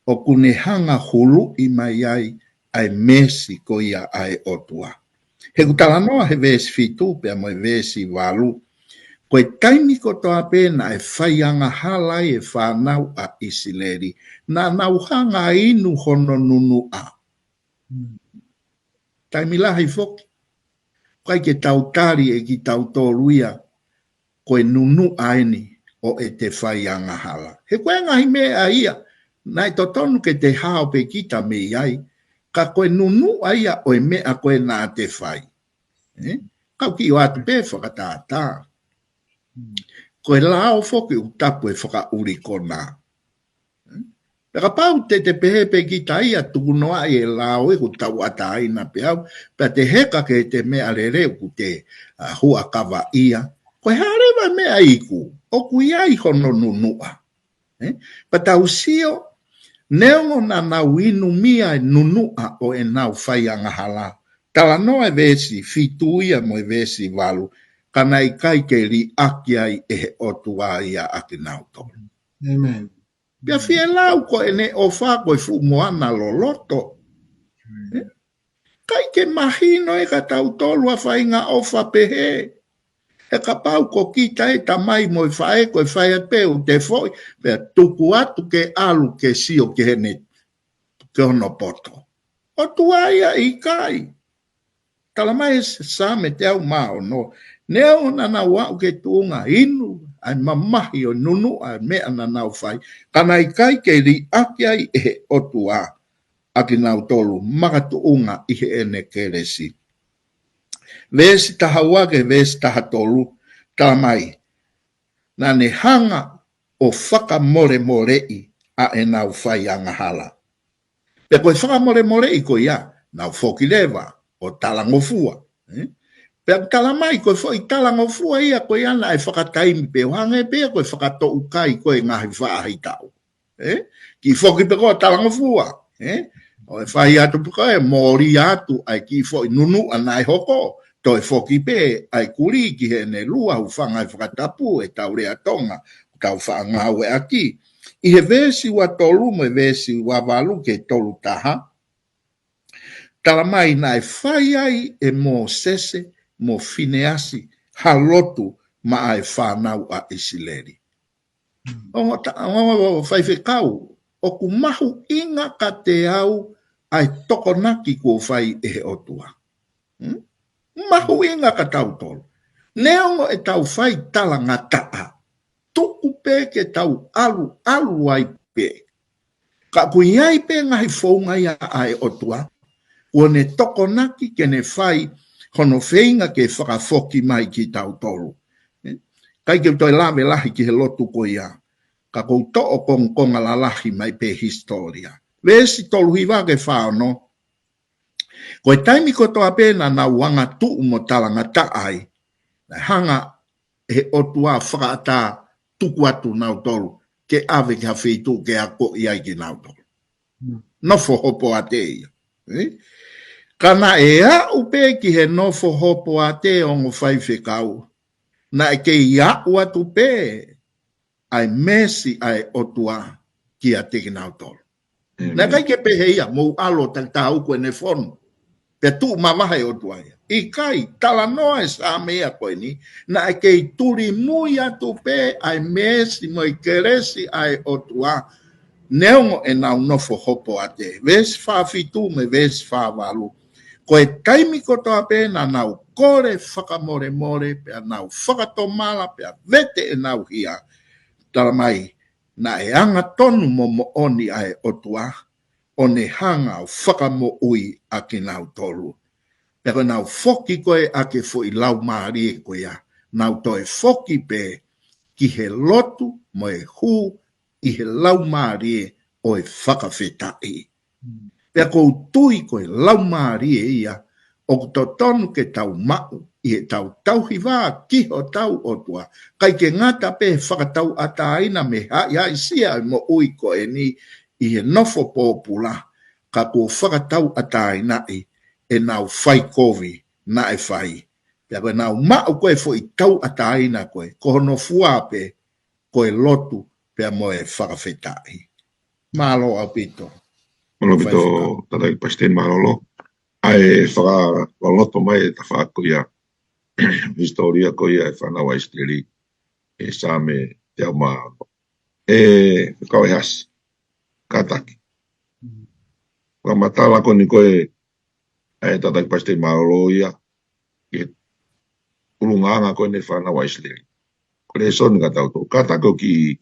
ʻoku ne hanga ʻo huluʻi mai ai ʻa e meesi ko ia ʻa e ʻOtua. He ʻoku talanoa he veesi fitu pea mo e veesi valu, ko e taimi kotoa pē naʻe fai angahala ai e fānau ʻa ʻIsileli, naʻa nau hanga ʻo inu hono nunuʻa. Taimi lahi foki, ʻikai ke tau tali ʻe kitautolu ia ko e nunuʻa eni ʻo ʻete fai angahala. He ko e ngaahi meʻa ia naʻe totonu ke te hao pē kita mei ai, ka ko e nunuʻa ia ʻo e meʻa ko ē naʻa te fai. Eh? Kau kiʻi ʻoatu pē fakatātā. Ko e lao foki ʻoku tapu e fakaʻulikona. Pea kapau te te pehē pē kita ia tuku noaʻi e lao ʻoku tauʻatāina pē au, pea te heka ki heʻete meʻalele ʻoku te, ʻa, huʻakavaʻia. Ko e hā leva e meʻa iku, ʻoku ʻi ai hono nunuʻa. Eh? Pea tau sio, neongo naʻa nau inumia e nunuʻa ʻo ʻenau fai angahala. Talanoa e veesi fitu ia mo e veesi valu, ka naʻe ʻikai ke liʻaki ai ʻe he ʻOtua ia ʻa kinautolu. ʻĒmeni. Pea fie lau ko ʻene ʻofa ko e fuʻu moana loloto. ʻĒmeni. Eh? ʻIkai ke mahino ʻe kitautolu ʻa e faʻahinga ʻofa pehē. He kapau ko kita e tamai mo e faʻē ko e fai atu pē ʻoku te foʻi, pea tuku atu ke ʻalu ke sio ki heʻene, ki hono poto. ʻOtua ia ʻikai. Tala mai e Saame teau mā ono, neongo naʻa nau aʻu ki he tuʻunga inu ʻa e mamahi ʻo e nunuʻa ʻa e meʻa naʻa nau fai, ka naʻe ʻikai ke liʻaki ai ʻe he ʻOtua ʻa kinautolu makatuʻunga ʻi heʻene kelesi. Veesi taha ua ki he veesi taha tolu, tala mai, naʻa ne hanga ʻo fakamolemoleʻi ʻa ʻenau fai angahala. Pea ko e fakamolemoleʻi ko ia, nau foki leva ʻo talangofua. Eh? Pea ʻoku tala mai ko e foʻi talangofua ia ko ia naʻe fakataimi pē ʻo hangē pē ia ko e fakatoʻukai ko e ngaahi faʻahitaʻu. Eh? Kiʻi foki pē ko e talangofua. Eh? ʻO e fai atu pē ko e mōlia atu ʻa e kiʻi foʻi nunuʻa naʻe hoko. Toe foki pē ʻa e kulī ki heʻene lua, hūfanga he fakatapu ʻetau lea Tonga, tau faʻa ngāueʻaki. ʻI he veesi ua tolu mo e veesi ua valu ki he tolu taha, tala mai naʻe fai ai ʻe Mōsese mo Fineasi ha lotu maʻa e fānau ʻa ʻIsileli. ʻOku ta-, ʻoku faifekau, ʻoku mahuʻinga kiate au ʻa e tokonaki kuo fai ʻe he ʻOtua. Hmm? Mahuʻinga kia tautolu. Neongo ʻetau fai talangataʻa, tuku pē ke tau ʻalu, ʻalu ai pē. Ka ʻoku ʻi ai pē ngaahi founga ia ʻa e ʻOtua, kuo ne tokonaki ke ne fai hono feinga ke fakafoki mai kitautolu. ʻIkai ke u toe lave lahi ki he lotu ko ia, ka ʻoku ou toʻo kongokonga lalahi mai pē hisitōlia. Veesi tolu hiva ki he fā ono, ko e taimi kotoa pē naʻa nau angatuʻu mo talangataʻa ai, naʻe hanga ʻe he ʻOtua fakaʻatā tuku atu nautolu ke ʻave ki ha feituʻu ke akoʻi ai kinautolu. Nofo hopoate ia. Ka naʻe aʻu pē ki he nofo hopoate, ongo faifekau, naʻe kei aʻu atu pē ʻa e meesi ʻa e ʻOtua kiate kinautolu. Naʻe ʻikai ke pehē ia, mou ʻalu ʻo taki taha uku ʻene fonu, pea tuʻu mavahe ʻOtua ia. ʻIkai, talanoa e Saame ia ko eni, naʻe kei tulimui atu pē ʻa e meesi mo e kelesi ʻa e ʻOtua, neongo ʻenau nofo hopoate. Veesi fā fitu mo e veesi fā valu. Ko e taimi kotoa pē naʻa nau kole fakamolemole, pea nau fakatomala, pea vete ʻenau hia, tala mai, naʻe angatonu mo moʻoni ʻa e ʻOtua, ʻo ne hanga ʻo fakamoʻui ʻa kinautolu. Pea ko ʻenau foki ko ē ʻa e foʻi laumālie ko ia, nau toe foki pē ki he lotu mo e hū ʻi he laumālie ʻo e fakafetaʻi. Pea ʻoku ou tui ko e laumālie ia ʻoku totonu ke tau maʻu ʻi heʻetau tauhi vā ki hotau ʻOtua. ʻIkai ke ngata pē he fakatauʻatāina mei he haʻihaʻisia ʻo e moʻui ko eni ʻi he nofo pōpula, ka kuo fakatauʻatāinaʻi ʻenau fai kovi naʻe fai. Pea ko ʻenau maʻu ko ē foʻi tauʻatāina ko ē, ko hono fua pē ko e lotu pea mo e fakafetaʻi. Mālō ʻaupito. Mālō ʻaupito, Faifekau. Tangataʻeiki Palesiteni Mālōlō. ʻA e fakaloloto mai e tafaʻaki ko ia, hisitōlia ko ia e fānau ʻa ʻIsileli, e Saame teau mā ono. ʻE kau e hasi, kātaki. Fakamatala ko eni ko ē ʻa e Tangataʻeiki Palesiteni Mālōlō ia, ki he ʻulungaanga ko eni e fānau ʻa ʻIsileli. Ko e lēsoni ka tau tō, kātaki ʻo kiʻi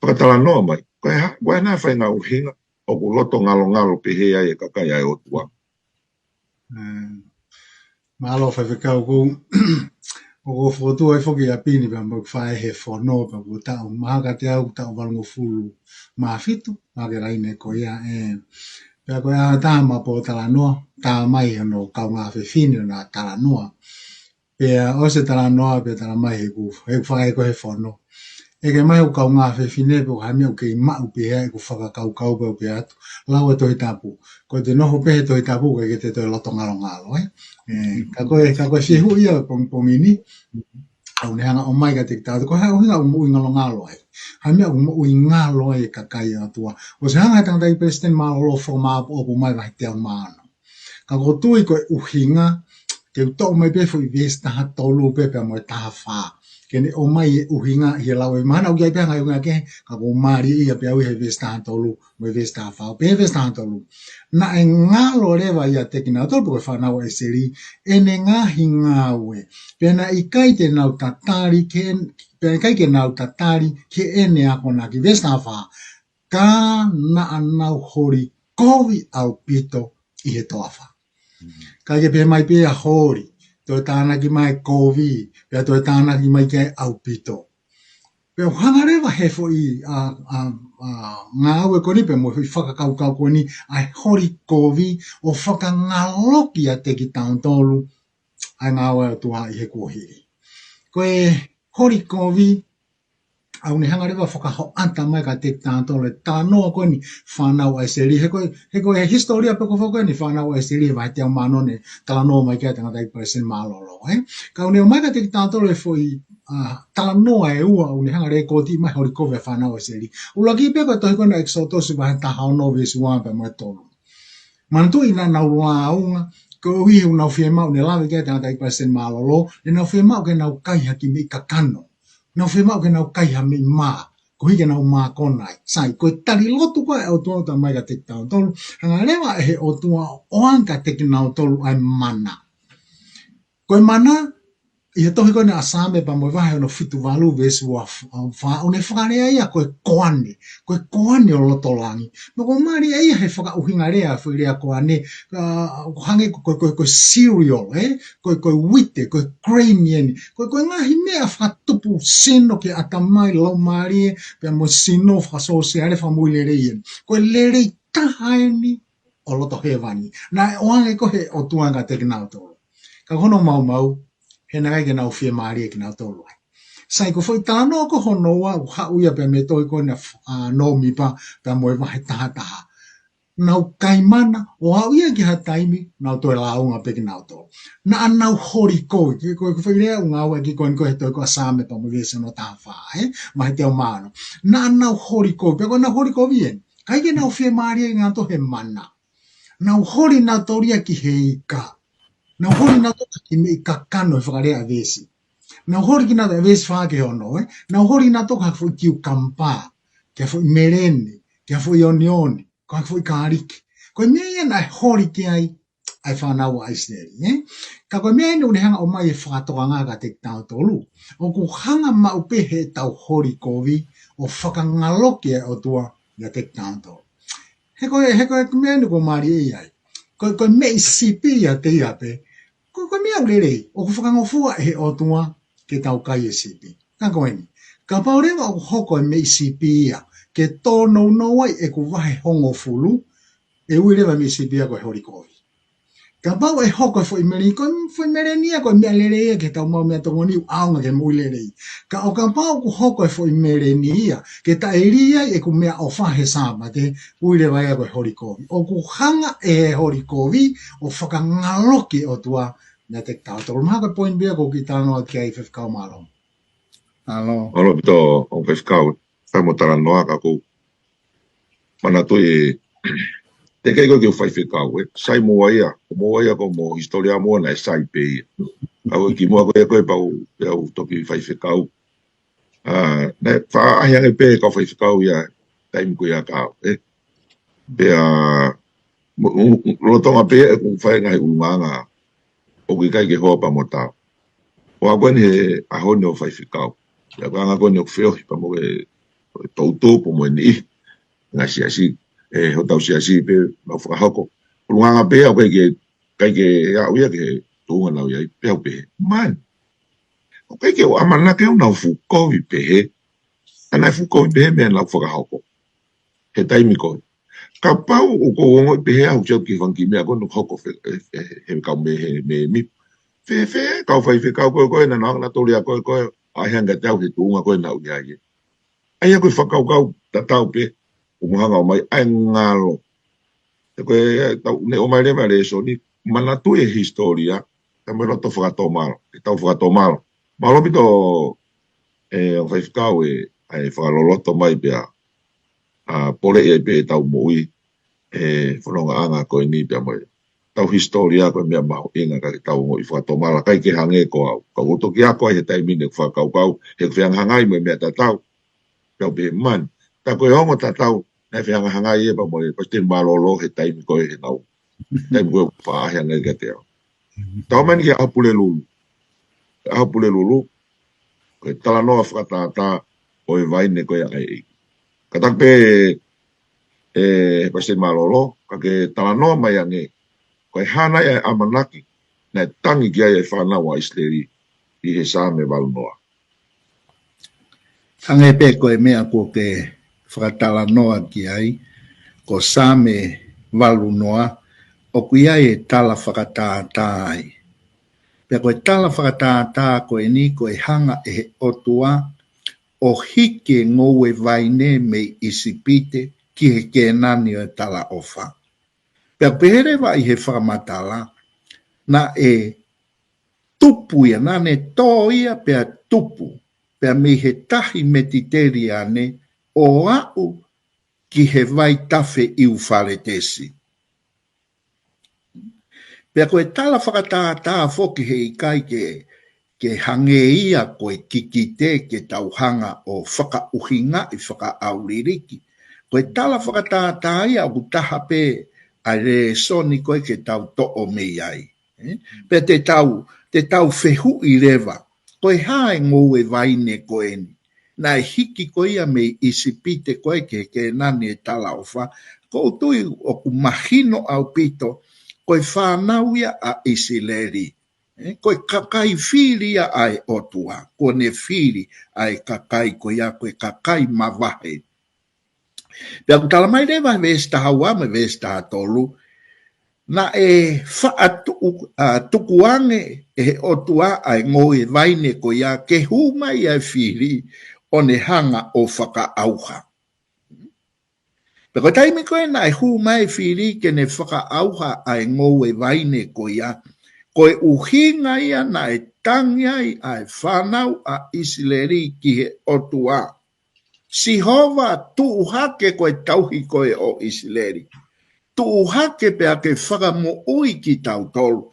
fakatalanoa mai. Ko e hā, ko e hā e faʻahinga ʻuhinga ʻoku loto ngalongalo pehē ai e kakai ʻa e ʻOtua. Mālō Faifekau, ʻoku ou fokotuʻu ai foki ʻa Pini pea mo e fai he fono, pea ʻoku taʻu mahaki atu au, taʻu valungofulu mā fitu, mahaki laine ko ia ē. Pea ko e ʻaho ʻe taha ma pōtalanoa, tā mai hono kaungā fefine ʻo na talanoa. Pea ʻosi e talanoa, pea tala mai he ʻoku, he ʻoku fai ko ē he fono. ʻEke mai hoku kaungā fefine pe ko e hā e meʻa ʻoku kei maʻu pē ʻeku fakakaukau pē ʻoku pehē atu. Lau e Tohi Tapu. Ko ʻete nofo pē he Tohi Tapu, ʻikai ke te toe loto ngalongalo, ē? Ka ko e, ka ko e fehuʻi ia ʻo e pongipongi ni, ʻoku ne hanga ʻo ʻomai kiate kitautolu, ko e hā e ʻuhinga ʻoku moʻui ngalongalo ai. Hā e meʻa ʻoku moʻui ngalo ai e kakai ʻa e ʻOtua. ʻOsi hanga he Tangataʻeiki Palesiteni Mālōlō ʻo fakamāʻopoʻopo mai vahe teau mā ono. Ka ʻoku ou tui ko e ʻuhinga, ke u toʻo mai pē foʻi veesi taha tolu pē pea mo e taha fā. Ke ne ʻomai e ʻuhinga ʻi he lau ʻe mahana ʻoku ʻi ai pē ngaahi ʻuhinga kehe, ka ʻoku ou mālieʻia pē au ʻi he veesi taha tolu, mo e veesi taha fā, pea he veesi taha tolu. Naʻe ngalo leva ʻiate kinautolu pe ko e fānau ʻa ʻIsileli, ʻene ngaahi ngāue. Pea naʻe ʻikai te nau tatali ke, pea ʻikai ke nau tatali ki heʻene akonaki. Veesi taha fā. Ka naʻa nau holi kovi ʻaupito ʻi he toafa. Ka ke pehē mai pē ʻa holi, toe tānaki mai kovi, pea toe tānaki mai ke ʻaupito. Pea ʻoku hanga leva he foʻi, ʻa, ʻa, ʻa, ngāue ko eni pea mo e foʻi fakakaukau ko eni, ʻa e holi kovi, ʻo fakangaloki ʻiate kitautolu, ʻa e ngāue ʻa e ʻOtua ʻi he kuohili. Ko e holi kovi, ʻoku ne hanga leva fakahoʻata mai kiate kitautolu e talanoa ko eni fānau ʻa ʻIsileli. He ko e, he ko e hisitōlia pē ko ē foki eni fānau ʻa ʻIsileli, vahe teau mā ono ne talanoa mai ki ai e Tangataʻeiki Palesiteni Mālōlō, ē? Ka ʻoku ne ʻomai kiate kitautolu e foʻi, ʻa, talanoa ʻe ua ʻoku ne hanga leva ʻo koti mai holi kovi ʻa e fānau ʻa ʻIsileli. ʻUluaki pē ko e tohi ko ena ʻEkisoto vahe taha ono veesi ua pea mo e tolu. Manatuʻi naʻa nau lāunga, koeʻuhi he ʻoku nau fiemaʻu, ne lave ki ai e Tangataʻeiki Palesiteni Mālōlō, ne nau fiemaʻu ke nau kai ha kiʻi meʻi kakano. Nau fiemaʻu ke nau kai ha meʻi mā, koeʻuhi ke nau mākona ai. Sai, ko e tali lotu ko ē ʻa e ʻOtua ʻoku tala mai kiate kitautolu, hanga leva ʻe he ʻOtua ʻo ʻoange kiate kinautolu ʻa e mana. Ko e mana, ʻi he tohi ko eni ʻa Saame pea mo e vahe ono fitu valu veesi ua fā, ʻo ne fakalea ia ko e koane, ko e koane ʻo loto langi. Pea ʻoku mālie ia he fakaʻuhinga lea, foʻi lea koane, ʻa, ʻoku hangē ko, ko, ko, ko e cereal, ē? Ko, ko e uite, ko e grain eni. Ko, ko e ngaahi meʻa fakatupu sino ki he ʻatamai, laumālie, pea mo e sino fakasōsiale, fakamoʻui lelei eni. Ko e lelei taha eni ʻo loto hēvani. Naʻe ʻoange ko ē ʻe he ʻOtua kiate kinautolu. Ka ko hono maumau, he naʻe ʻikai ke nau fiemālie kinautolu ai. Sai, ko e foʻi talanoa ko hono ua, ʻoku haʻu ia pea mei he tohi ko ena, ʻa, Nōmipa, pea mo e vahe taha taha. Nau kai mana, ʻo aʻu ia ki ha taimi, nau toe lāunga pē kinautolu. Naʻa nau holi kovi, ke, ko, ko e foʻi lea ʻoku ngāueʻaki ko eni ko ē he tohi ko ē ʻa Saame pea mo e veesi ono taha fā, ē? Vahe teau mā ono. Naʻa nau holi kovi, pea ko ʻenau holi kovi eni. ʻIkai ke nau fiemālie kinautolu he mana. Nau holi nautolu ia ki he ika. Nau holi nautolu ki he meʻi kakano he fakalea ʻa e veesi. Nau holi kinautolu, ʻa e veesi fā ki he ono, ē? Nau holi nautolu ki ha foʻi kiukamba, ki ha foʻi meleni, ki ha foʻi onioni, ki ha foʻi kāliki. Ko e meʻa ia naʻe holi ki ai ʻa e fānau ʻa ʻIsileli, ē? Ka ko e meʻa eni ʻoku ne hanga ʻo ʻomai e fakatokanga kiate kitautolu. ʻOku hanga maʻu pē heʻetau holi kovi ʻo fakangaloki e ʻOtua kiate kitautolu. He ko e, he ko e meʻa eni ʻoku mālie ai. Ko, ko e meʻi sipi ia te ia pē. Ko, ko e meʻa ʻoku lelei, ʻoku fakangofua ʻe he ʻOtua ke tau kai e sipi. Ka ko eni, kapau leva ʻoku hoko e meʻi sipi ia ke tōnounou ai ʻeku vahe hongofulu, ʻe ui leva e meʻi sipi ia ko e holi kovi. Kapau ʻe hoko e foʻi meleni, ko e foʻi meleni ia ko e meʻa lelei ia ke tau maʻu meʻatokoni ʻo ʻaonga ki he moʻui lelei. Ka ʻo kapau ʻoku hoko e foʻi meleni ia ke taʻelī ai ʻeku meʻaʻofa he Sāpate, ui leva ia ko e holi kovi. ʻOku hanga ʻe he holi kovi ʻo fakangaloki e ʻOtua kiate kitautolu. Mahalo ko e poini pē ia ʻoku ke talanoa ki ai, faifekau, mālō. Mālō. Mālō ʻaupito, ʻo faifekau, fai mo talanoa ka ʻoku ou manatuʻi, teʻeki ai ko e ke u faifekau, ē. Sai mo ia, ʻoku mo ia ko hoʻomo hisitōlia mo naʻe sai pē ia. Ka ko e kimuʻa ko ia ko e pau, pea u toki faifekau. ʻA, naʻe faʻa ʻaʻahi ange pē kau faifekau ia, taimi ko ia ka au, ē. Pea, mo, u, u, lolotonga pē ʻeku fai e ngaahi ʻulungaanga ʻoku ʻikai ke hoa pea mo tau. ʻO aʻu ko eni he ʻaho ni ʻo faifekau. Pea ko e anga ko eni ʻoku feohi pea mo e, e toutou pea mo e niʻihi. Ngaahi siasi, ē, hotau siasi pē, nau fakahoko ʻulungaanga pē ʻoku ʻikai ke, ʻikai ke aʻu ia ki he tuʻunga naʻa nau ʻi ai, pea u pehē, man, ʻoku ʻikai ke u ʻamanaki au naʻa nau fuʻu kovi pehē. Ka naʻe fuʻu kovi pehē e meʻa naʻa nau fakahoko he taimi ko ē. Kapau ʻoku ou ongoʻi pehē au, ʻoku ou ki he fanga kiʻi meʻa ko ē naʻe hoko fe-, e, e, he kau mei he, mei he mipa. Fēfē, kau faifekau ko ē, ko ē naʻa nau hanga ʻo tōlia ko ē, ko ē, ʻaʻahi ange kiate au he tuʻunga ko ē naʻa ku ʻi ai. ʻA ia ko e fakakaukau tatau pē, ʻoku mo hanga ʻo ʻomai ʻa e ngalo. He ko e, tau, ne ʻomai leva e lēsoni, manatuʻi e hisitōlia, ka mo e loto fakatomala, ʻetau fakatomala. Mālō ʻaupito, ē, ʻo faifekau ē, ʻa e fakaloloto mai pea, ʻa, poleʻi ai pē ʻetau moʻui, ē, fonongaʻanga ko eni pea mo e tau hisitōlia ko e meʻa mahuʻinga ka ke tau ongoʻi fakatomala, ʻikai ke hangē ko au. Ka u toki ako ai he taimi ni ʻeku fakakaukau, he ʻeku fehangahangai mo e meʻa tatau. Pea u pehē, man, tā ko e ongo tatau, naʻe fehangahangai ia pea mo e Palesiteni mālōlō he taimi ko ē he nau. Taimi ko ē faʻa ʻaʻahi ange kiate au. Tau mai eni ki he ʻAho Pulelulu. ʻAho Pulelulu, ko e talanoa fakatātā ʻo e vaine ko ia ʻa e ʻEiki. Kātaki pē, ē, Palesiteni mālōlō, ka ke talanoa mai ange, ko e hā nai ʻa e ʻamanaki naʻe tangi ki ai e fānau ʻa ʻIsileli ʻi he Saame valu noa. Hangē pē ko e meʻa kuo ke fakatalanoa ki ai, ko Saame valu noa, ʻoku ʻi ai e tala fakatātā ai. Pea ko e tala fakatātā ko eni ko e hanga ʻe he ʻOtua ʻo hiki e ngoue vaine mei ʻIsipite ki he Kēnani ʻo e talaʻofa. Pea pehē leva ʻi he fakamatala, naʻe tupu ia, naʻa ne tō ia pea tupu, pea mei he tahi Metiteliane ʻo aʻu ki he vaitafe ʻIufaletesi. Pea ko e tala fakatātā foki heʻikai ke, ke hangē ia ko e kikite ke tau hanga ʻo fakaʻuhingaʻi fakaʻauliliki. Ko e tala fakatātā ia ʻoku taha pē ʻa e lēsoni ko ē ke tau toʻo mei ai. Ē? Pea te tau, te tau fehuʻi leva, Ko e hā e ngoue vaine ko eni? Naʻe hiki ko ia mei ʻIsipite ko ē ki he Kēnani e talaʻofa. ʻOku ou tui ʻoku mahino ʻaupito, ko e fānau ia ʻa ʻIsileli. Ē, ko e kakai fili ia ʻa e ʻOtua, kuo ne fili ʻa e kakai ko ia, ko e kakai mavahe. Pea ʻoku tala mai leva he veesi taha ua mo e veesi taha tolu, naʻe faʻa tuku, ʻa, tukuange ʻe he ʻOtua ʻa e ngoue vaine ko ia ke hū mai ʻa e fili ʻo ne hanga ʻo fakaʻauha. Pea ko e taimi ko ē naʻe hū mai e fili ke ne fakaʻauha ʻa e ngoue vaine ko ia, ko e ʻuhinga ia naʻe tangi ai ʻa e fānau ʻa ʻIsileli ki he ʻOtua. Sihova, tuʻu hake koe, tauhi koe ʻo ʻIsileli. Tuʻu hake pea ke fakamoʻui kitautolu.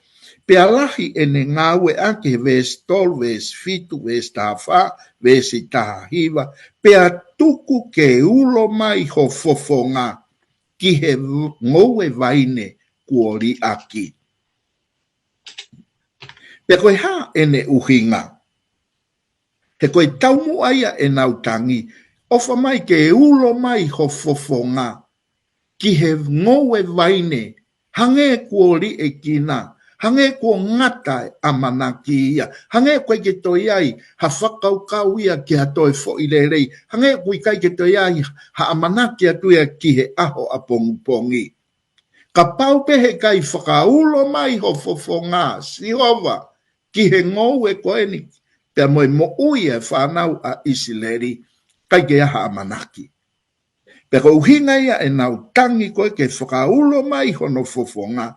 Pea lahi ʻene ngāueʻaki he veesi tolu, veesi fitu, veesi taha fā, veesi taha hiva. Pea tuku ke ulo mai ho fofonga ki he ngoue vaine kuo liʻaki. Pea ko e hā ʻene ʻuhinga? He ko e taumuʻa ia ʻenau tangi, ʻofa mai ke ulo mai ho fofonga ki he ngoue vaine, hangē kuo liʻekina, hangē kuo ngata e ʻamanaki ia, hangē ʻoku ʻikai ke toe ʻi ai ha fakakaukau ia ki ha toe foʻi lelei, hangē ʻoku ʻikai ke toe ʻi ai ha ʻamanaki atu ia ki he ʻaho ʻapongipongi. Kapau pē he ʻikai fakaulo mai ho fofonga, Sihova, ki he ngoue ko eni, pea mo e moʻui e fānau ʻa ʻIsileli, ʻikai ke ʻi ai ha ʻamanaki. Pea ko e ʻuhinga ia ʻenau tangi ko ē ke fakaulo mai hono fofonga,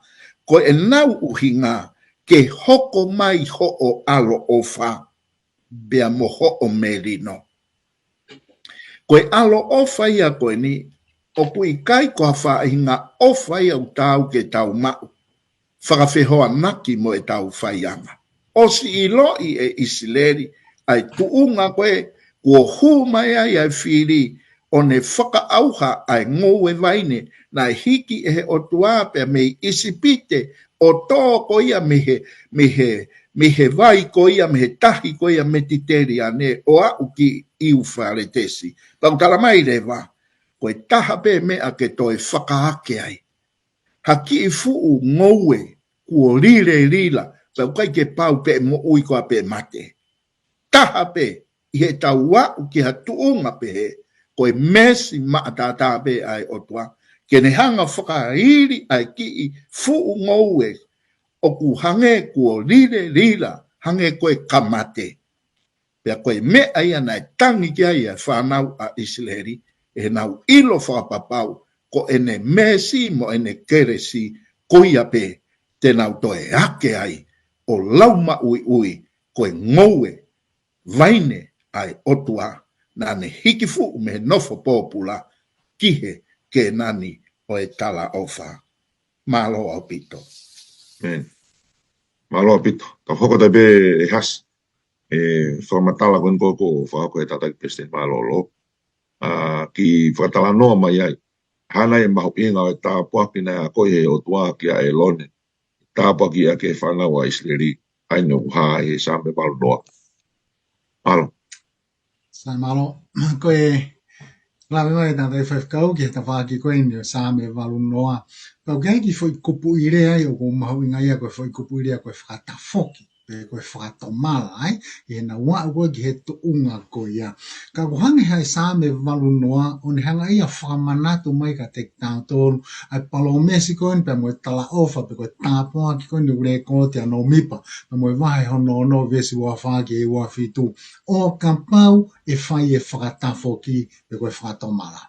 ko ʻenau ʻuhinga ke hoko mai hoʻo ʻaloʻofa pea mo hoʻo melino. Ko e ʻaloʻofa ia ko eni, ʻoku ʻikai ko ha faʻahinga ʻofa ia ʻoku taau ke tau maʻu fakafehoanaki mo ʻetau faiʻanga. ʻOsi ʻiloʻi ʻe ʻIsileli ʻa e tuʻunga ko ē kuo hū mai ai ʻa e fili ʻo ne fakaʻauha ʻa e ngoue vaine naʻe hiki ʻe he ʻOtua pea mei ʻIsipite, ʻo tō ko ia mei he, mei he, mei he vai ko ia, mei he tahi ko ia Metiteliane ʻo aʻu ki ʻIufaletesi. Pea ʻoku tala mai leva, ko e taha pē meʻa ke toe fakaake ai ha kiʻi fuʻu ngoue kuo lilelila, pea ʻoku ʻikai ke pau pe ʻe moʻui koā pe ʻe mate. Taha pē, ʻi heʻetau aʻu ki ha tuʻunga pehē, ko e meesi maʻataʻatā pē ʻa e ʻOtua, ke ne hanga fakaili ʻa e kiʻi fuʻu ngoue ʻoku hangē kuo lilelila, hangē ko e ka mate. Pea ko e meʻa ia naʻe tangi ki ai ʻa e fānau ʻa ʻIsileli, ʻi heʻenau ʻilo fakapapau ko ʻene meesi mo ʻene kelesi, ko ia pē te nau toe ake ai ʻo lau maʻuiʻui, ko e ngoue vaine ʻa e ʻOtua naʻa ne hiki fuʻu mei he nofo pōpula ki he Kēnani ʻo e talaʻofa. Mālō ʻaupito. Amen. Mālō ʻaupito. Tau hoko atu pē, ʻEhasi, ʻe fakamatala ko eni ko ē ʻoku fakahoko ʻe he Tangataʻeiki Palesiteni Mālōlō, ʻa, kiʻi fakatalanoa mai ai hana e mahuʻinga ʻo e tāpuaki naʻe akoʻi ʻe he ʻOtua kia ʻĒlone, tāpuakiʻaki e fānau ʻa ʻIsileli, ʻa ia naʻe hā ʻi he Saame valu noa. Mālō. Sai, mālō. Ko e lave mai e tangataʻeiki faifekau ki he tafaʻaki ko eni ʻo e Saame valu noa. Pea ʻoku ʻi ai e kiʻi foʻi kupuʻi lea ai ʻoku mahuʻinga ia, ko e foʻi kupuʻi lea ko e fakatafoki pe ko e fakatomala, ʻa ia, ʻi heʻenau aʻu ko ē ki he tuʻunga ko ia. Ka ʻoku hanga ʻe he Saame valu noa ʻo ne hanga ia ʻo fakamanatu mai kiate kitautolu ʻa e palōmesi ko eni pea mo e talaʻofa pe ko e tāpuaki ko eni ʻoku lekooti ʻa Nōmipa, pea mo e vahe hono ono veesi ua fā ki he ua fitu. ʻO kapau ʻe fai e fakatafoki pe ko e fakatomala.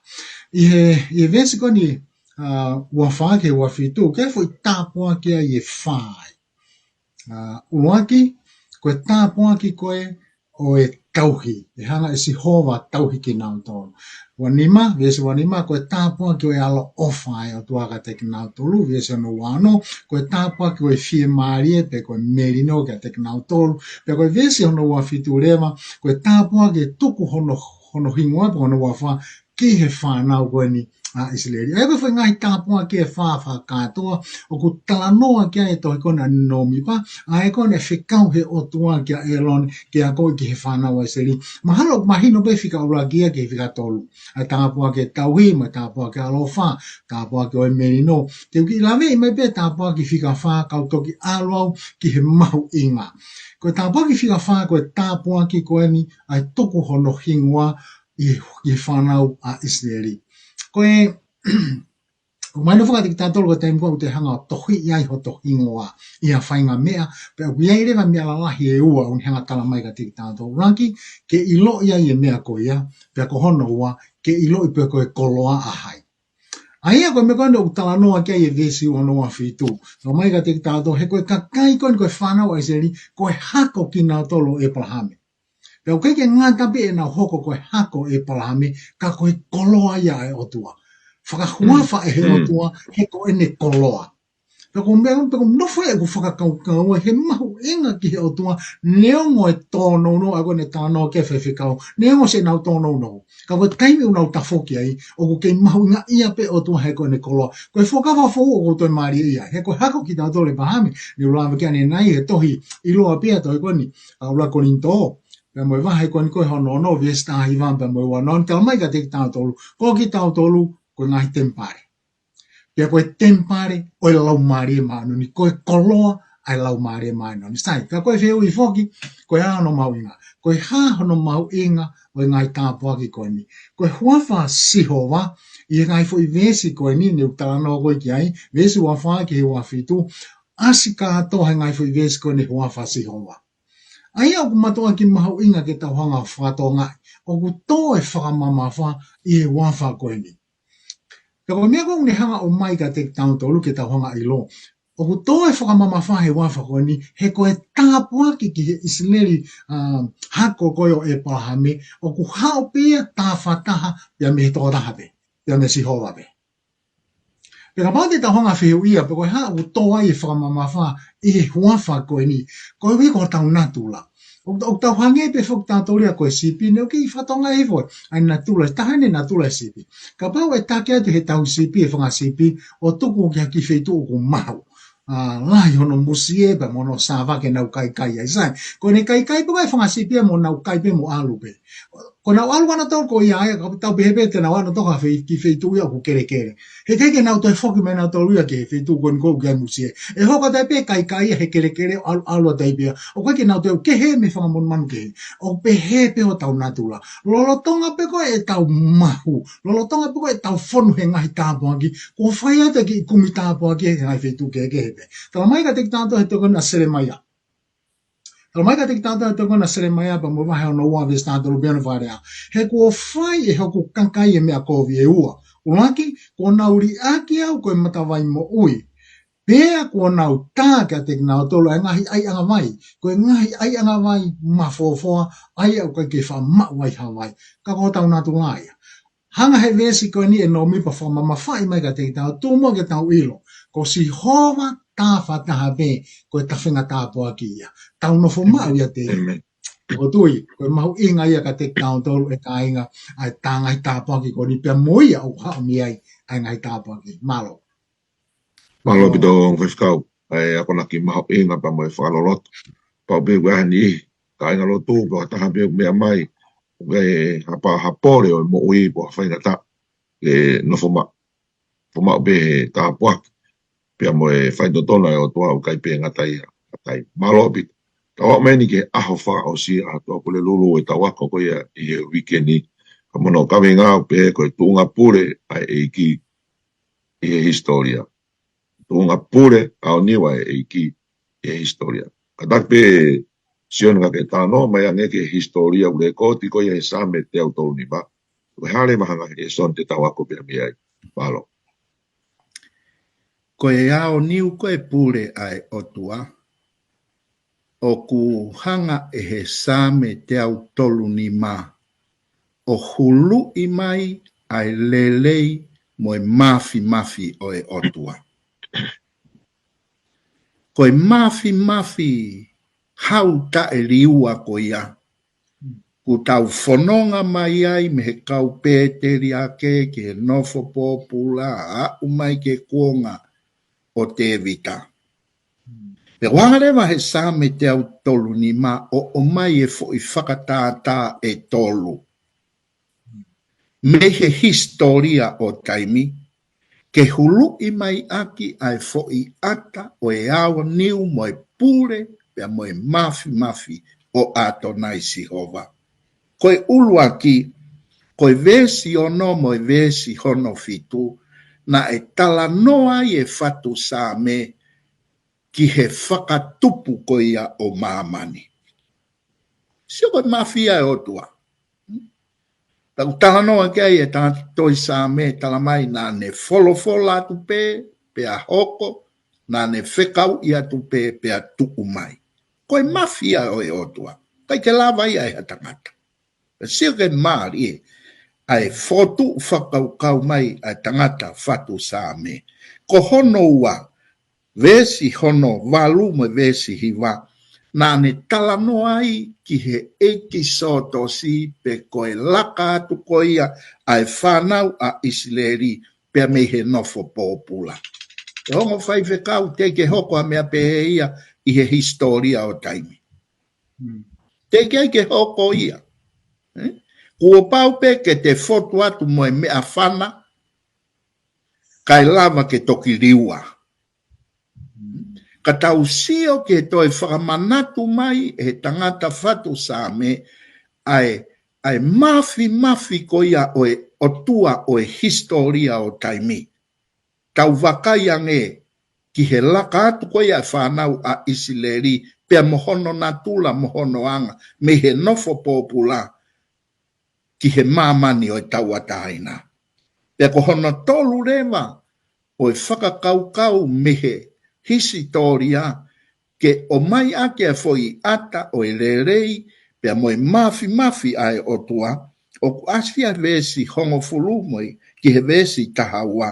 ʻI he, ʻi he veesi ko eni, ʻa, ua fā ki he ua fitu, ʻoku ʻi ai e foʻi tāpuaki ia ʻe fā ai. ʻA, ʻuluaki, ko e tāpuaki ko ē ʻo e tauhi, ʻe hanga ʻe Sihova ʻo tauhi kinautolu. Ua nima, veesi ua nima, ko e tāpuaki ʻo e ʻaloʻofa ʻa e ʻOtua kiate kinautolu, veesi hono ua ono, ko e tāpuaki ʻo e fiemālie pe ko e melino kiate kinautolu, pea ko e veesi hono ua fitu leva, ko e tāpuaki ʻe tuku hono, hono hingoa pe hono huafa ki he fānau ko eni ʻa ʻIsileli. ʻA ia ko e foʻi ngaahi tāpuaki ʻe fā fakakātoa ʻoku talanoa ki ai e tohi ko ena ʻa Nōmipa, ʻa ia ko ena fekau he ʻOtua kia ʻĒlone ke akoʻi ki he fānau ʻa ʻIsileli. Mahalo ʻoku mahino pē fika ʻuluaki ia ki he fika tolu. ʻA e tāpuaki ʻo e tauhi, mo e tāpuaki ʻo e ʻaloʻofa, tāpuaki ʻo e melino. Te u kiʻi laveʻi mai pē tāpuaki fika fā, kau toki ʻalu au ki he mahuʻinga. Ko e tāpuaki fika fā, ko e tāpuaki ko eni ʻa e tuku hono hingoa ʻi, ʻi he fānau ʻa ʻIsileli. Ko e, ʻoku mahino foki kiate kitautolu ko e taimi ko ē ʻoku te hanga ʻo tohiʻi ai hoto hingoa ʻi ha faʻahinga meʻa, pea ʻoku ʻi ai leva meʻa lalahi ʻe ua ʻoku ne hanga ʻo tala mai kiate kitautolu. ʻUluaki, ke ʻiloʻi ai e meʻa ko ia, pea ko hono ua, ke ʻiloʻi pe ko e koloa ʻa hai. ʻA ia ko e meʻa ko eni ʻoku talanoa ki ai e veesi ua noa fitu. Tala mai kiate kitautolu, he ko e kakai ko eni ko e fānau ʻa ʻIsileli, ko e hako kinautolu ʻo ʻĒpalahame. Pea ʻoku ʻikai ke ngata pē ʻenau hoko ko e hako ʻo ʻĒpalahame, ka ko e koloa ia ʻa e ʻOtua. Fakahuafa ʻe he ʻOtua, he ko ʻene koloa. Pea ko e meʻa, pea ʻoku nofo ʻeku fakakaukau he mahuʻinga ki he ʻOtua, neongo e tōnounou, ʻa ia ko eni talanoa ki ai e faifekau, neongo siʻenau tōnounou. Ka ko e taimi ʻoku nau tafoki ai, ʻoku kei mahuʻingaʻia pē ʻOtua he ko ʻene koloa. Ko e fuakava foʻou ʻoku ou toe mālieʻia. He ko e hako kinautolu ʻo ʻĒpalahame, ne u lave ki ai ʻanenai he tohi ʻiloa pē ʻa e tohi ko eni, ʻa ʻuluaki Kolinitō. Pea mo e vahe ko eni ko e hono ono, veesi taha hiva pea mo e ua noa, tala mai kiate kitautolu, ko kitautolu, ko e ngaahi temipale. Pea ko e temipale ʻo e Laumālie Māʻoniʻoni, ko e koloa ʻa e Laumālie Māʻoniʻoni. Sai, ka ko e fehuʻi foki, ko e hā hono mahuʻinga? Ko e hā hono mahuʻinga ʻo e ngaahi tāpuaki ko eni? Ko e huafa Sihova, ʻi he ngaahi foʻi veesi ko eni, ne u talanoa ko ē ki ai, veesi ua fā ki he ua fitu, ʻasi kātoa he ngaahi foʻi veesi ko eni huafa Sihova. ʻA ia ʻoku mātuʻaki mahuʻinga ke tau hanga ʻo fakatokangaʻi, ʻoku tō e fakamamafa ʻi he huafa ko eni. Pea ko e meʻa ko ē ʻoku ne hanga ʻo ʻomai kiate kitautolu ke tau hanga ʻo ʻilo. ʻOku tō e fakamamafa he huafa ko eni, he ko e tāpuaki ki he ʻIsileli, ʻa, hako ko ē ʻo ʻĒpalahame, ʻoku haʻu pē ia tafataha, pea mei he tokotaha pē, pea mei Sihova pē. Pea kapau te tau hanga ʻo fehuʻia, pe ko e hā ʻoku tō ai e fakamamafa ʻi he huafa ko eni, koeʻuhi ko hotau natula. ʻOku, ʻoku tau hangē pē foki tautolu ia ko e sipi, ne u kiʻi fakatokangaʻi foki ʻa e natula, taha eni e natula e sipi. Kapau ʻe taki atu ʻe he tauhi sipi e fanga sipi ʻo tuku ki ha kiʻi feituʻu ʻoku mahu, ʻa, lahi hono musie pea mo hono sāvake, nau kaikai ai, sai. Ko ʻene kaikai pē ko ē e fanga sipi ia mo nau kai pē mo ʻalu pē. Ko ʻenau ʻalu ʻanautolu ko ia, ʻa ia, ka tau pehē pē te nau ʻalu ʻanautolu ki ha fei-, kiʻi feituʻu ia ʻoku kelekele. He ʻikai ke nau toe foki mai nautolu ia ki he feituʻu ko eni ʻoku ʻi ai e musie. ʻE hoko atu pē e kaikai ia he kelekele ʻo ʻalu, ʻalu atu ai pē ia. ʻOku ʻikai ke nau toe kehe mei he fanga monumanu kehe. ʻOku pehē pē hotau natula. Lolotonga pē ko ē ʻetau mahu, lolotonga pē ko ē ʻetau fonu he ngaahi tāpuaki, kuo fai atu e kiʻi kumi tāpuaki he ngaahi feituʻu kehekehe pē. Tala mai kiate kitautolu he tohi ko ena ʻa Selemaia. Tala mai kiate kitautolu he tohi ko ena ʻa Selemaia pea mo e vahe hono ua veesi taha tolu, pea ʻoku ne fakalea: He kuo fai ʻe hoku kakai e meʻa kovi ʻe ua. ʻUluaki, kuo nau liʻaki au ko e matavai moʻui. Pea kuo nau tā kiate kinautolu ʻa e ngaahi ʻaiʻanga vai, ko e ngaahi ʻaiʻanga vai mafofoa, ʻa ia ʻoku ʻikai ke faʻa maʻu ai ha vai. Ka ko hotau natula ia. Hanga he veesi ko eni ʻe Nōmipa ʻo fakamamafaʻi mai kiate kitautolu, tuku muʻa ke tau ʻilo, ko Sihova tafataha pē ko e tafenga tāpuaki ia. Tau nofo maʻu ʻiate ia. ʻĒmeni. ʻOku ou tui, ko e mahuʻinga ia kiate kitautolu e kāinga, ʻa e tā ngaahi tāpuaki ko eni pea mo ia ʻoku haʻu mei ai ʻa e ngaahi tāpuaki. Mālō. Mālō ʻaupito, faifekau. ʻA e akonaki mahuʻinga pea mo e fakaloloto. Pau pē ʻoku ʻi ai ha niʻihi kāingalotu pe ha taha pē ʻoku meʻa mai, ʻoku ʻi ai ha pā, ha pole ʻo e moʻui pe ha faingataʻa, ke nofo maʻu, nofo maʻu pē he tāpuaki pea mo e faitotonu ʻa e ʻOtua, ʻoku ʻikai pē ngata ia, ngata ia. Mālō ʻaupito. Tau aʻu mai eni ki he ʻaho fakaʻosi ʻa e ʻaho Tuʻapulelulu, ʻoku tau ako ko ia ʻi he uike ni. Ka mo hono kaveinga ʻoku pehē ko e tuʻunga pule ʻa e ʻEiki ʻi he hisitōlia. Tuʻunga pule ʻaoniu ʻa e ʻEiki ʻi he hisitōlia. Kātaki pē Sione ka ke talanoa mai ange ki he hisitōlia ʻoku lekooti ko ia he Saame teau tolu nima. Ko e hā leva ha ngaahi lēsoni te tau ako pē mei ai? Mālō. Ko e ʻaoniu ko e pule ʻa e ʻOtua, ʻoku hanga ʻe he Saame teau tolu nima ʻo huluʻi mai ʻa e lelei mo e māfimafi ʻo e ʻOtua. Ko e māfimafi hau taʻeliua ko ia, kuo tau fononga mai ai mei he kau pēteliake ki he nofo pōpula aʻu mai ki he kuonga ʻo Tēvita. Pea ʻoku hanga leva he Saame teau tolu nima ʻo ʻomai e foʻi fakatātā ʻe tolu mei he hisitōlia ʻo taimi, ke huluʻi mai ʻaki ʻa e foʻi ʻata ʻo e ao niu mo e pule, pea mo e mafimafi ʻo ʻAtonai Sihova. Ko e ʻuluaki, ko e veesi ono mo e veesi hono fitu, naʻe talanoa ai e fatu Saame ki he fakatupu ko ia ʻo māmani. Sio ko e mafi ia e ʻOtua. Tau talanoa ki ai e tangata tohi Saame, talamai naʻa ne folofola atu pē, pea hoko, naʻa ne fekauʻi atu pē, pea tuʻu mai. Ko e mafi ia ʻo e ʻOtua. ʻIkai ke lava ia ʻe ha tangata. Pea sio ki he mālie ʻa e fokotuʻu fakakaukau mai ʻa e tangata fatu Saame. Ko hono ua, veesi hono valu mo e veesi hiva, naʻa ne talanoa ai ki he ʻEiki Sōtosi pe ko e laka atu ko ia ʻa e fānau ʻa ʻIsileli pea mei he nofo pōpula. ʻE ongo faifekau, teʻeki ke hoko ha meʻa pehē ia ʻi he hisitōlia ʻo taimi. Teʻeki ai ke hoko ia. Eh? Kuo pau pē ke te fotu atu mo e meʻafana, kae lava ke toki liua. Ka tau sio ki he toe fakamanatu mai ʻe he tangata fatu Saame ʻa e, ʻa e mafimafi ko ia ʻo e ʻOtua ʻo e hisitōlia ʻo taimi. Tau vakai ange ki he laka atu ko ia e fānau ʻa ʻIsileli, pea mo hono natula mo hono anga, mei he nofo pōpula ki he māmani ʻo e tauʻatāina. Pea ko hono tolu leva ʻo e fakakaukau mei he hisitōlia ke ʻomai ʻaki e foʻi ʻata ʻo e lelei, pea mo e mafimafi ʻa e ʻOtua, ʻoku ʻasi ʻa e veesi hongofulu mo e ki he veesi taha ua.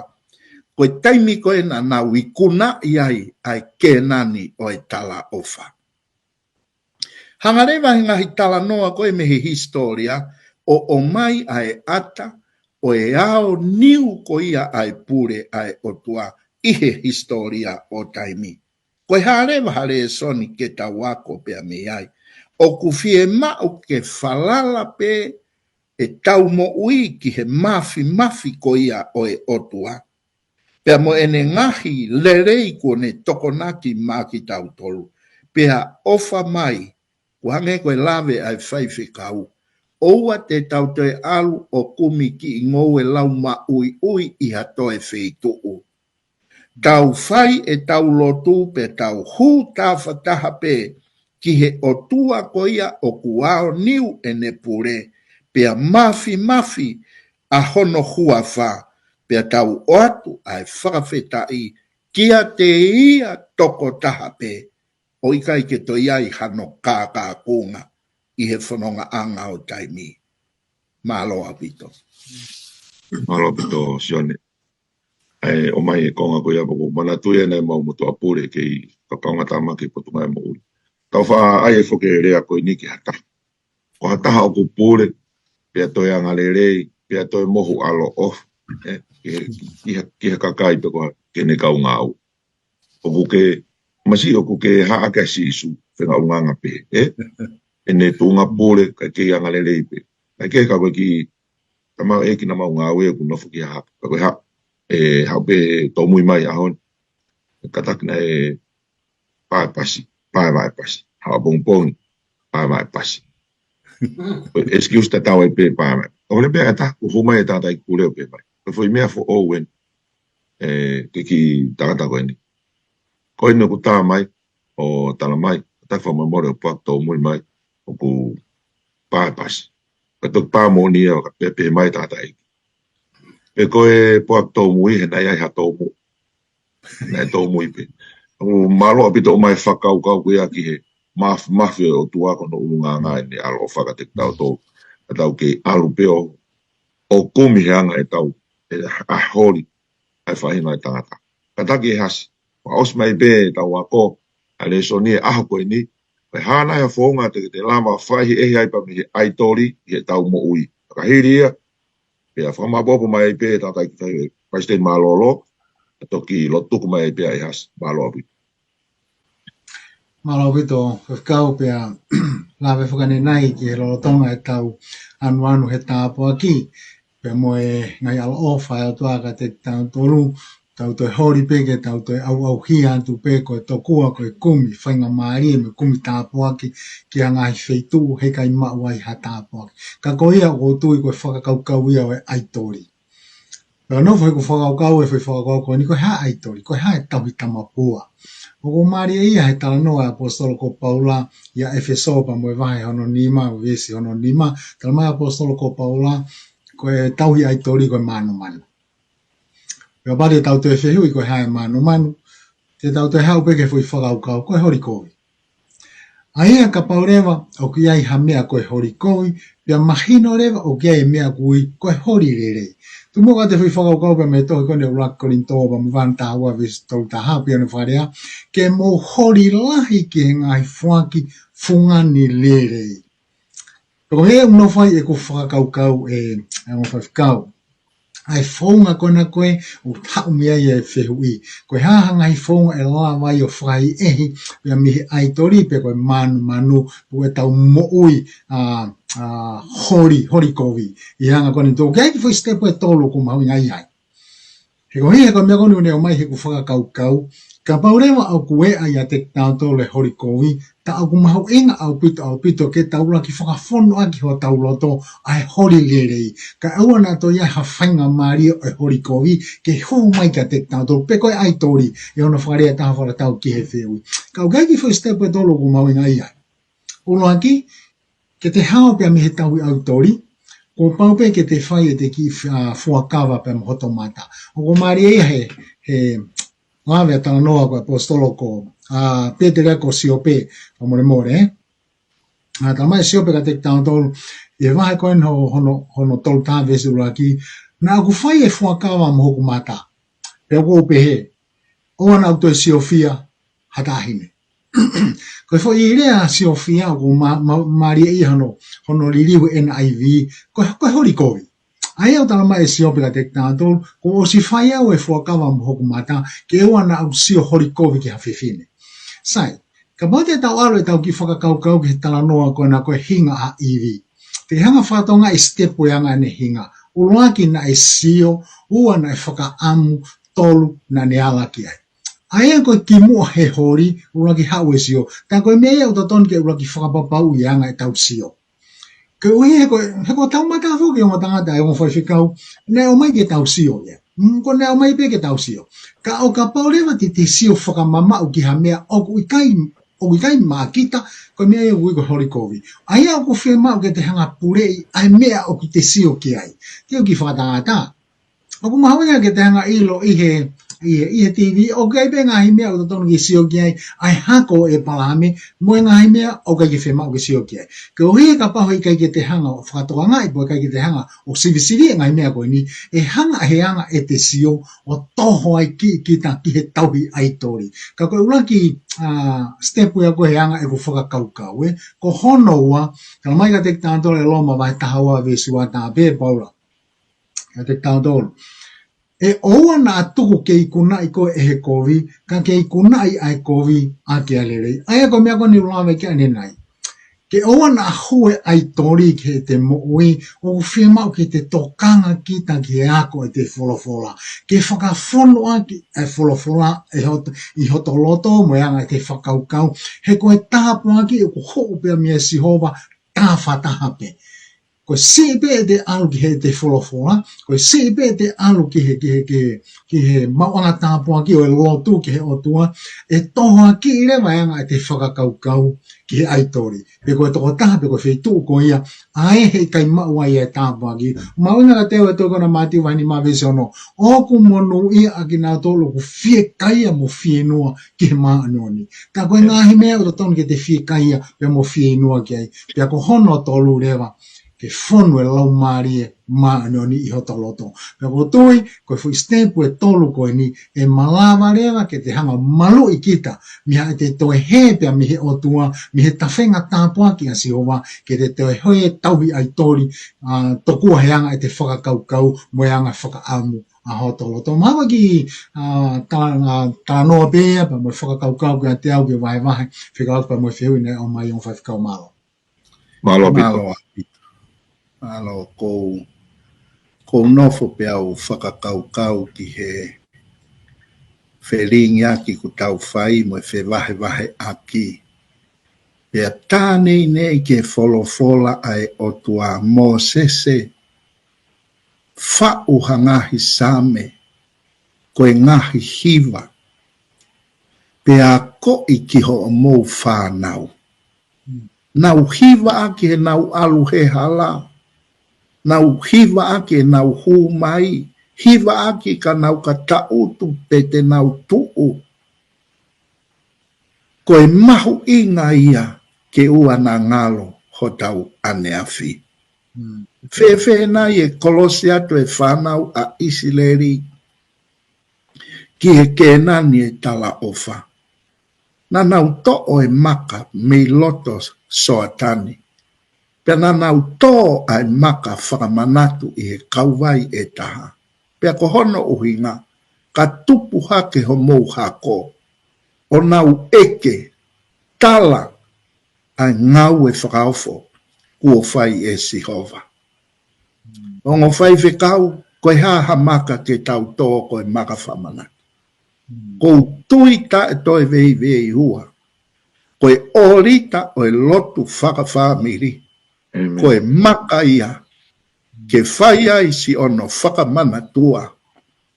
Ko e taimi ko ē naʻa nau ikunaʻi ai ʻa e Kēnani ʻo e talaʻofa. Hanga leva he ngaahi talanoa ko ē mei he hisitōlia ʻo ʻomai ʻa e ʻata ʻo e ao niu ko ia ʻa e pule ʻa e ʻOtua ʻi he hisitōlia ʻo taimi. Ko e hā leva ha lēsoni ke tau ako pea mei ai? ʻOku fiemaʻu ke falala pē ʻetau moʻui ki he mafimafi ko ia ʻo e ʻOtua, pea mo ʻene ngaahi lelei kuo ne tokonaki maʻa kitautolu, pea ʻofa mai, kuo hangē ko e lave ʻa e faifekau, ʻoua te tau toe ʻalu ʻo kumi kiʻi ngoue lau maʻuiʻui ʻi ha toe feituʻu. Tau fai ʻetau lotu pea tau hū tafataha pē ki he ʻOtua ko ia ʻoku ao niu ʻene pule, pea mafimafi ʻa hono huafa, pea tau ʻoatu ʻa e fakafetaʻi kiate ia tokotaha pē, ʻo ʻikai ke toe ʻi ai hano kākākunga ʻi he fonongaʻanga ʻo taimi. Mālō ʻaupito. Mālō ʻaupito, Sione. ʻA e ʻomai e konga ko ia pea ʻoku ou manatuʻi ʻa e mau motuʻa pule kei kakaunga tama ki Potungāue Moʻui. Tau faʻa ʻai e foki e lea ko eni ki ha taha. Ko ha taha ʻoku pule, pea toe angalelei, pea toe mohu ʻaloʻofa, eh, ki he, ki he, ki he kakai pe ko ha, ki heʻene kaungāʻapi. ʻOku ke, masi ʻoku ke haʻa kia Sīsū, fengaʻunganga pē, eh? ʻEne tuʻunga pule, kae kei angalelei pē. Kae kei ka ko e kiʻi tamaioʻeiki naʻa mau ngāue ʻoku nofo ki ha hapa. Ka ko e hā, ʻe, haʻu pē tōmui mai ʻaho ni. Kātaki naʻe pae pasi, pae vaʻe pasi. Haʻu ʻapongipongi, pae vaʻe pasi. Ko e excuse tatau ai pē pae vaʻe. ʻO le pē ʻa e taha, kuo hū mai e tangataʻeiki pule ʻo pehē mai. Ko e foʻi meʻa foʻou eni, ē, ki he kiʻi tangata ko eni. Ko eni ʻoku tā mai, ʻo tala mai, kātaki fakamolemole ʻo puake tōmui mai, ʻoku pae pasi. Ka toki pā moʻoni ia, ka pehē, pehē mai tangataʻeiki. Pe ko e puake tōmui, he naʻe ʻi ai ha tōmui. Naʻe tōmui pē. ʻOku mālō ʻaupito ʻomai e fakakaukau ko ia ki he maf-, mafimafi ʻo e ʻOtua ko hono ʻulungaanga ʻene ʻaloʻofa kiate kitautolu. Ka tau kei ʻalu pē ʻo, ʻo kumi he anga ʻetau, ʻe, ʻa holi, ʻa e faʻahinga ʻo e tangata. Kātaki ʻe Hasi. Fakaʻosi mai pē ʻetau ako, ʻa e lēsoni ʻo e ʻaho ko eni, Pe hā nai ha founga te, te lava fakaʻehiʻehi ai pea mei he ʻaitoli ʻi heʻetau moʻui. Ka hili ia, pea fakamaʻopoʻopo mai pē ʻe he tangataʻeiki Palesiteni Mālōlō, ʻe toki lotu tuku mai pē ʻe Hasi. Mālō ʻaupito. Mālō ʻaupito, Faifekau, pea lave fakaʻanenai ki he lolotonga ʻetau anuanu he tāpuaki, pea mo e ngaahi ʻaloʻofa ʻa e ʻOtua kiate kitautolu, tau toe holi pē ke tau toe ʻauʻauhia atu pē ko e tokua ko e kumi faingamālie mo e kumi tāpuaki ki ha ngaahi feituʻu he ʻikai maʻu ai ha tāpuaki. Ka ko ia ʻoku ou tui ko e fakakaukau ia ʻo e ʻaitoli. Pea nofo heʻeku fakakaukau e foʻi fakakaukau ko eni, ko e hā ʻaitoli, ko e hā e tauhi tamapua. ʻOku mālie ia he talanoa ʻa e ʻaposetolo ko Paula ʻia ʻEfesō pea mo e vahe hono nima, veesi hono nima, talamai ʻe he ʻaposetolo ko Paula, ko e tauhi ʻaitoli ko e mānumanu. Pea kapau te tau toe fehuʻi ko e hā e mānumanu, te tau toe haʻu pē ki he foʻi fakakaukau, ko e holi kovi. ʻA ia kapau leva ʻoku ʻi ai ha meʻa ko e holi kovi, pea mahino leva ʻoku ʻi ai e meʻa ʻoku ui ko e holi lelei. Tuku muʻa ka te foʻi fakakaukau pea mei he tohi ko eni ʻUluaki Kolinitō pea mo e vahe taha ua veesi tolu taha, pea ne fakalea, ke mou holi lahi ki he ngaahi foaki fungani lelei. Pea ko e meʻa ʻoku nofo ai ʻeku fakakaukau ē, ʻe mo Faifekau. ʻA e founga ko ena ko ē ʻoku haʻu mei ai e fehuʻi. Ko e hā ha ngaahi founga ʻe lava ai ʻo fakaʻehiʻehi pea mei he ʻaitoli pe ko e mānumanu pe ko ʻetau moʻui, ā, ā, holi, holi kovi. ʻI he anga ko eni, ʻoku ʻi ai e kiʻi foʻi sitepu ʻe tolu ʻoku mahuʻinga ai. He ko e, he ko e meʻa ko eni ʻoku ne ʻomai heʻeku fakakaukau, kapau leva ʻoku ʻi ai ʻiate kitautolu e holi kovi, tā ʻoku mahuʻinga ʻaupito, ʻaupito ke tau ʻuluaki fakafonu ʻaki hotau loto ʻa e holi lelei. Kae ʻoua naʻa toe ʻi ai ha faingamālie ʻo e holi kovi ke hū mai kiate kitautolu pe ko e ʻaitoli, ʻi hono fakalea ʻe taha fakatatau ki he fehuʻi. Ka ʻoku ʻi ai e kiʻi foʻi sitepu ʻe tolu ʻoku mahuʻinga ai. ʻUluaki, ke te hao pea mei he tauhi ʻaitoli, kuo pau pē ke te fai ʻete kiʻi, ā, fuakava pea mo hoto mata. ʻOku mālie ia he, he lave ʻa e talanoa ko e ʻaposetolo ko, ā, Pēteli ko Siope, fakamolemole, ē? Ā, talamai ʻe Siope kiate kitautolu, ʻi he vahe ko eni ho-, hono, hono tolu taha veesi ʻuluaki, naʻa ku fai e fuakava mo hoku mata. Pea ʻoku ou pehē, ʻoua naʻa ku toe siofia ha taʻahine. Ko e foʻi lea siofia ʻoku ma-, ma-, mālie ia hono, hono liliu he N I V, ko e, ko e holi kovi. ʻA ia ʻoku talamai ʻe Siope kiate kitautolu, kuo ʻosi fai au e fuakava mo hoku mata, ke ʻoua naʻa ku sio holi kovi ki ha fefine. Sai, kapau te tau ʻalu ʻetau kiʻi fakakaukau ki he talanoa ko ena ko e hinga ʻa ʻIvi. Te ke hanga fakatokangaʻi e sitepu ʻo e anga ʻene hinga. ʻUluaki naʻe sio, ua naʻe fakaʻamu, tolu naʻa ne ala ki ai. ʻA ia ko e kimuʻa he holi, ʻuluaki haʻu e sio. Tā ko e meʻa ia ʻoku totonu ke ʻuluaki fakapapauʻi e anga ʻetau sio. Koeʻuhi he ko, he ko hotau mata foki ʻo e ongo tangata ʻa e ongo faifekau, naʻe ʻomai ke tau sio ia. Mm, ko e naʻe ʻomai pē ke tau sio. Ka ʻo kapau leva te te sio fakamamaʻu ki ha meʻa ʻoku ʻikai, ʻoku ʻikai maʻa kita, ko e meʻa ia ʻoku ui ko e holi kovi. ʻA ia ʻoku fiemaʻu ke te hanga puleʻi ʻa e meʻa ʻoku te sio ki ai. Te u kiʻi fakatangata. ʻOku mahuʻinga ke te hanga ʻilo ʻi he, ʻi he, ʻi he T V, ʻoku ʻi ai pē ngaahi meʻa ʻoku totonu ke sio ki ai, ʻa e hako ʻo ʻEpalahame, mo e ngaahi meʻa ʻoku ʻikai ke fiemaʻu ke sio ki ai. Koeʻuhi he kapau he ʻikai ke te hanga ʻo fakatokangaʻi, pe ʻikai ke te hanga ʻo sivisili e ngaahi meʻa ko eni, ʻe hanga he anga ʻete sio ʻo toho ai ki, kita ki he tauhi ʻaitoli. Ka ko e ʻuluaki, ā, sitepu ia ko e anga ʻeku fakakaukau, ē. Ko hono ua, talamai kiate kitautolu ʻe Loma vahe taha ua veesi ua taha pē Paula. Kiate kitautolu. ʻE ʻoua naʻa tuku ke ikunaʻi koe ʻe he kovi, ka ke ikunaʻi ʻa e kovi ʻaki ʻa e lelei. ʻA ia ko e meʻa ko eni ʻoku lave ki ai ʻanenai. Ke ʻoua naʻa hū e ʻaitoli ki heʻete moʻui, ʻoku fiemaʻu ke te tokanga kita ki he ako ʻete folofola. Ke fakafonu ʻaki e folofola ʻi hot-, ʻi hoto loto mo e anga ʻete fakakaukau. He ko e tāpuaki ʻoku hū pē mei a Sihova, tā fakataha pē. Ko e siʻi pē ʻete ʻalu ki heʻete folofola, ko e siʻi pē ʻete ʻalu ki he, ki he, ki he, ki he maʻuʻanga tāpuaki ʻo e lotu ki he ʻOtua, ʻe tohoakiʻi leva e anga ʻete fakakaukau ki he ʻaitoli. Pe ko e tokotaha, pe ko e feituʻu ko ia, ʻa ē he ʻikai maʻu ai e tāpuaki. Mahuʻinga kiate au e tohi ko ena Mātiu vahe nima veesi ono. ʻOku monūʻia ʻa kinautolu ʻoku fiekaia mo fieinua ki he māʻoniʻoni. Tā ko e ngaahi meʻa ʻoku totonu ke te fiekaia pea mo fieinua ki ai. Pea ko hono tolu leva. ke fonu e Laumālie Māʻoniʻoni ʻi hoto loto. Pea ʻoku ou tui, ko e foʻi sitepu ʻe tolu ko eni, ʻe malava leva ke te hanga maluʻi kita, mei he ʻete toe hē pea mei he ʻOtua, mei he tafenga tāpuaki ʻa Sihova, ke te toe hē tauhi ʻaitoli, ʻa, tokua he anga ʻete fakakaukau, mo e anga fakaʻamu ʻa hoto loto. Mālō ki, ʻa, ta-, ʻa, talanoa pē ia, pea mo e fakakaukau kiate au ke vahevahe, fekauʻaki pea mo e fehuʻi naʻe ʻomai ʻe he ongo faifekau. Mālō. Mālō ʻaupito. Mālō ʻaupito. Mālō. Kou, kou nofo pē au fakakaukau ki he felingiʻaki kuo tau fai mo e fevahevaheʻaki. Pea tā neʻineʻi ki he folofola ʻa e ʻOtua, Mōsese, faʻu ha ngaahi Saame, ko e ngaahi hiva, pea akoʻi ki hoʻomou fānau. Nau hivaʻaki heʻenau ʻalu he hala. Nau hivaʻaki heʻenau hū mai. Hivaʻaki ka nau ka taʻutu pe te nau tuʻu. Ko e mahuʻinga ia ke ʻoua naʻa ngalo hotau ʻaneafi. Fēfē nai e kolosi atu e fānau ʻa ʻIsileli ki he Kēnani ʻe talaʻofa? Naʻa nau toʻo e maka mei loto Soatani. Pea naʻa nau tō ʻa e maka fakamanatu ʻi he kauvai ʻe taha. Pea ko hono ʻuhinga, ka tupu hake homou hako, ʻo nau ʻeke, tala ʻa e ngāue fakaofo kuo fai ʻe Sihova. Ongo faifekau, ko e hā ha maka ke tau tō ko e maka fakamanatu? Kou tui taʻe toe veiveiua, ko e ʻōlita ʻo e lotu fakafāmili, ko e maka ia ke fai ai siʻono fakamanatua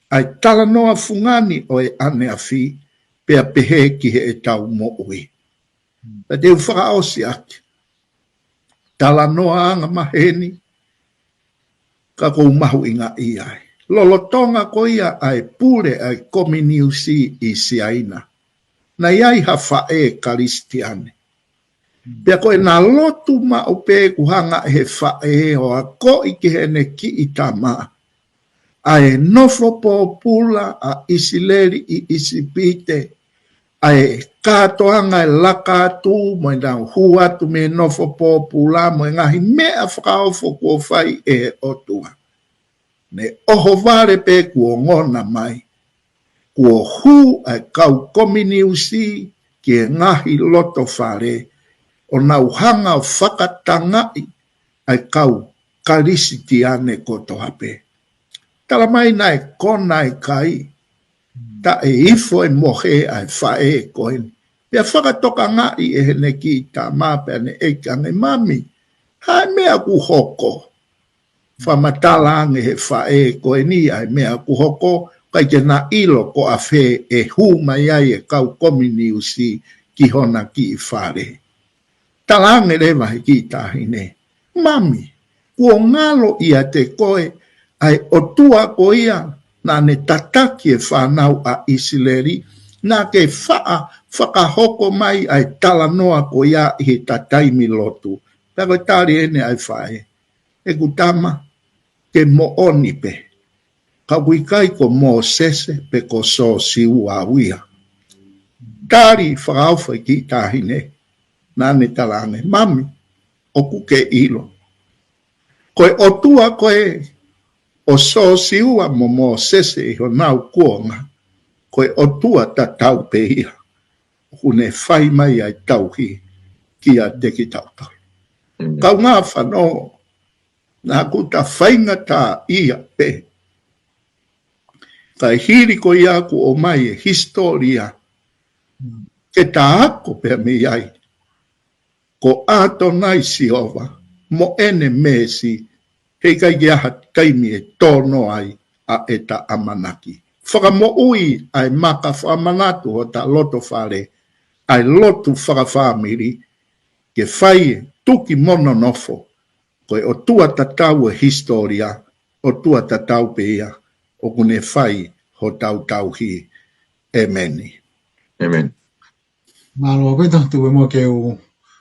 ʻa e talanoa fungani ʻo e ʻaneafi, pea pehē ki heʻetau moʻui. Pea te u fakaʻosi ʻaki talanoa angamaheni, ka kou mahuʻingaʻia ai. Lolotonga ko ia ʻa e pule ʻa e kominiusi ʻi Siaina, naʻe ʻi ai ha faʻē Kalisitiane. Pea ko ʻena lotu maʻu pē kuo hanga ʻe he faʻē ʻo akoʻi ki heʻene kiʻi tama ʻa e nofo pōpula ʻa ʻIsileli ʻi ʻIsipite, ʻa e kātoanga e laka atu mo ʻenau hū atu mei he nofo pōpula mo e ngaahi meʻa fakaofo kuo fai ʻe he ʻOtua. Ne ʻohovale pē kuo ongona mai, kuo hū ʻa e kau kominiusi ki he ngaahi loto fale, ʻo nau hanga ʻo fakatangaʻi ʻa e kau Kalisitiane kotoa pē. Tala mai naʻe kona e kai, taʻe ifo e mohe ʻa e faʻē ko eni. Pea fakatokangaʻi ʻe heʻene kiʻi tama pea ne ʻeke ange, Mami, hā e meʻa kuo hoko? Fakamatala ange he faʻē ko eni ʻa e meʻa kuo hoko, ʻikai ke na ʻilo ko ʻafē ʻe hū mai ai e kau kominiusi ki hona kiʻi fale. Tala ange leva he kiʻi taʻahine, Mami, kuo ngalo ʻiate koe ʻa e ʻOtua ko ia naʻa ne tataki e fānau ʻa ʻIsileli, naʻa ke faʻa fakahoko mai ʻa e talanoa ko ia ʻi heʻeta taimi lotu? Pea ko e tali ʻeni ʻa e faʻē, ʻEku tama, ke moʻoni pē, ka ʻoku ʻikai ko Mōsese pe ko Sōsiua au ia. Tali fakaofo e kiʻi taʻahine, naʻa ne tala ange, Mami, ʻoku ke ʻilo, ko e ʻOtua ko ē ʻo Sōsiua mo Mōsese ʻi honau kuonga, ko e ʻOtua tatau pē ia ʻoku ne fai mai ʻa e tauhi kiate kitautolu. Kaungā fanongo, naʻa kuo ta faingataʻaʻia pē. Kae hili ko ia kuo ʻomai e hisitōlia ke ta ako pē mei ai, ko ʻAtonai Sihova mo ʻene mēsi, heʻikai ke ʻi ai ha taimi ʻe tō noa ai ʻa ʻeta ʻamanaki. Fakamoʻui ʻa e maka fakamanatu hota loto fale, ʻa e lotu fakafāmili, ke fai e tuki mo nonofo, ko e ʻOtua tatau e hisitōlia, ʻOtua tatau pē ia ʻoku ne fai hotau tauhi. ʻEmeni. ʻEmeni. Mālō ʻaupito, tuku muʻa ke u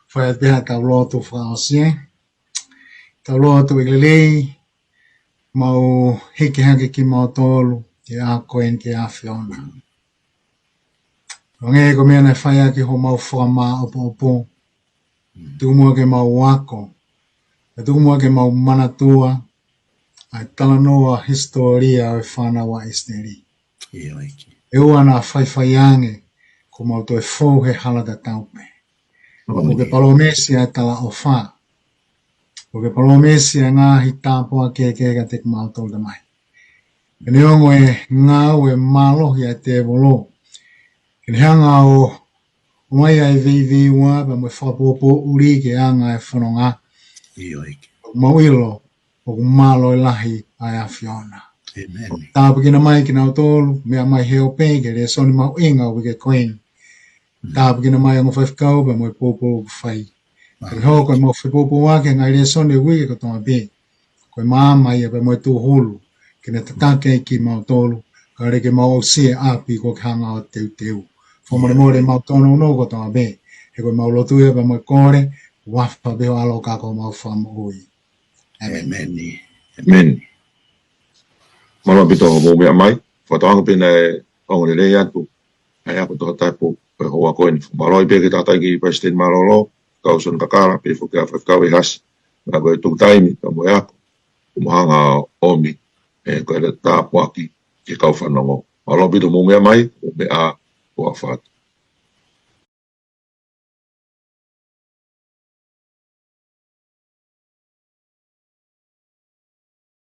fai atu pē haʻatau lotu fakaʻosi. Tau lotu. ʻEiki lelei, mau hiki hake kimautolu ʻi he ʻaho ko eni ki he ʻAfiona. Hangē ko e meʻa naʻe fai ʻaki homau fakamāʻopoʻopo, tuku muʻa ke mau ako, pea tuku muʻa ke mau manatua ʻa e talanoa hisitōlia ʻo e fānau ʻa ʻIsileli. ʻIo, ʻEiki. ʻE ʻoua naʻa faifai ange, kuo mau toe fou he hala tatau pē. ʻOku ke palōmesi ʻa e talaʻofa. ʻOku ke palōmesi ʻa e ngaahi tāpuaki kehekehe kiate kimautolu, Tamai. Pea neongo e ngāue mālohi ʻa e tēvolo, ke ne hanga ʻo ʻomai ʻa e veiveiua pea mo e fakapōpōʻuli ki he anga e fononga, ʻIo, ʻEiki. ʻoku mau ʻilo ʻoku mālohi lahi ʻa e ʻAfiona. ʻĒmeni. Tāpuekina mai kinautolu, meʻa mai he ope ki he lēsoni mahuʻinga ʻo e uike ko eni. Tāpuekina mai ongo faifekau pea mo e poupou ʻoku fai. Ke hoko ʻemau fepoupouaki he ngaahi lēsoni ʻo e uike kotoa pē. Ko e maama ia pea mo e tūhulu ke ne tataki ai kimautolu, kae ʻoua ke mau aʻusia e ʻapi kuo ke hanga ʻo teuteu. Fakamolemole ʻemau tōnounou kotoa pē, he ko ʻemau lotu ia pea mo e kole, huafa pē ho ʻAlo ka ko homau Fakamoʻui. ʻĒmeni. ʻĒmeni. ʻĒmeni. Mālō ʻaupito hoʻomou meʻa mai, fakatauange pē naʻe ongo lelei atu ʻa e ako Tohitapu ʻo e houa ko eni. Fakamālō pē ki he tangataʻeiki palesiteni mālōlō, Kau Soni Kakala, pehē foki ʻa Faifekau ʻEhasi, naʻa ko e tuku taimi pea mo e ako, kuo mau hanga ʻo ʻomi, ē, ko e tāpuaki ki he kau fanongo. Mālō ʻaupito hoʻomou meʻa mai, ʻo meʻa ʻo huafa atu.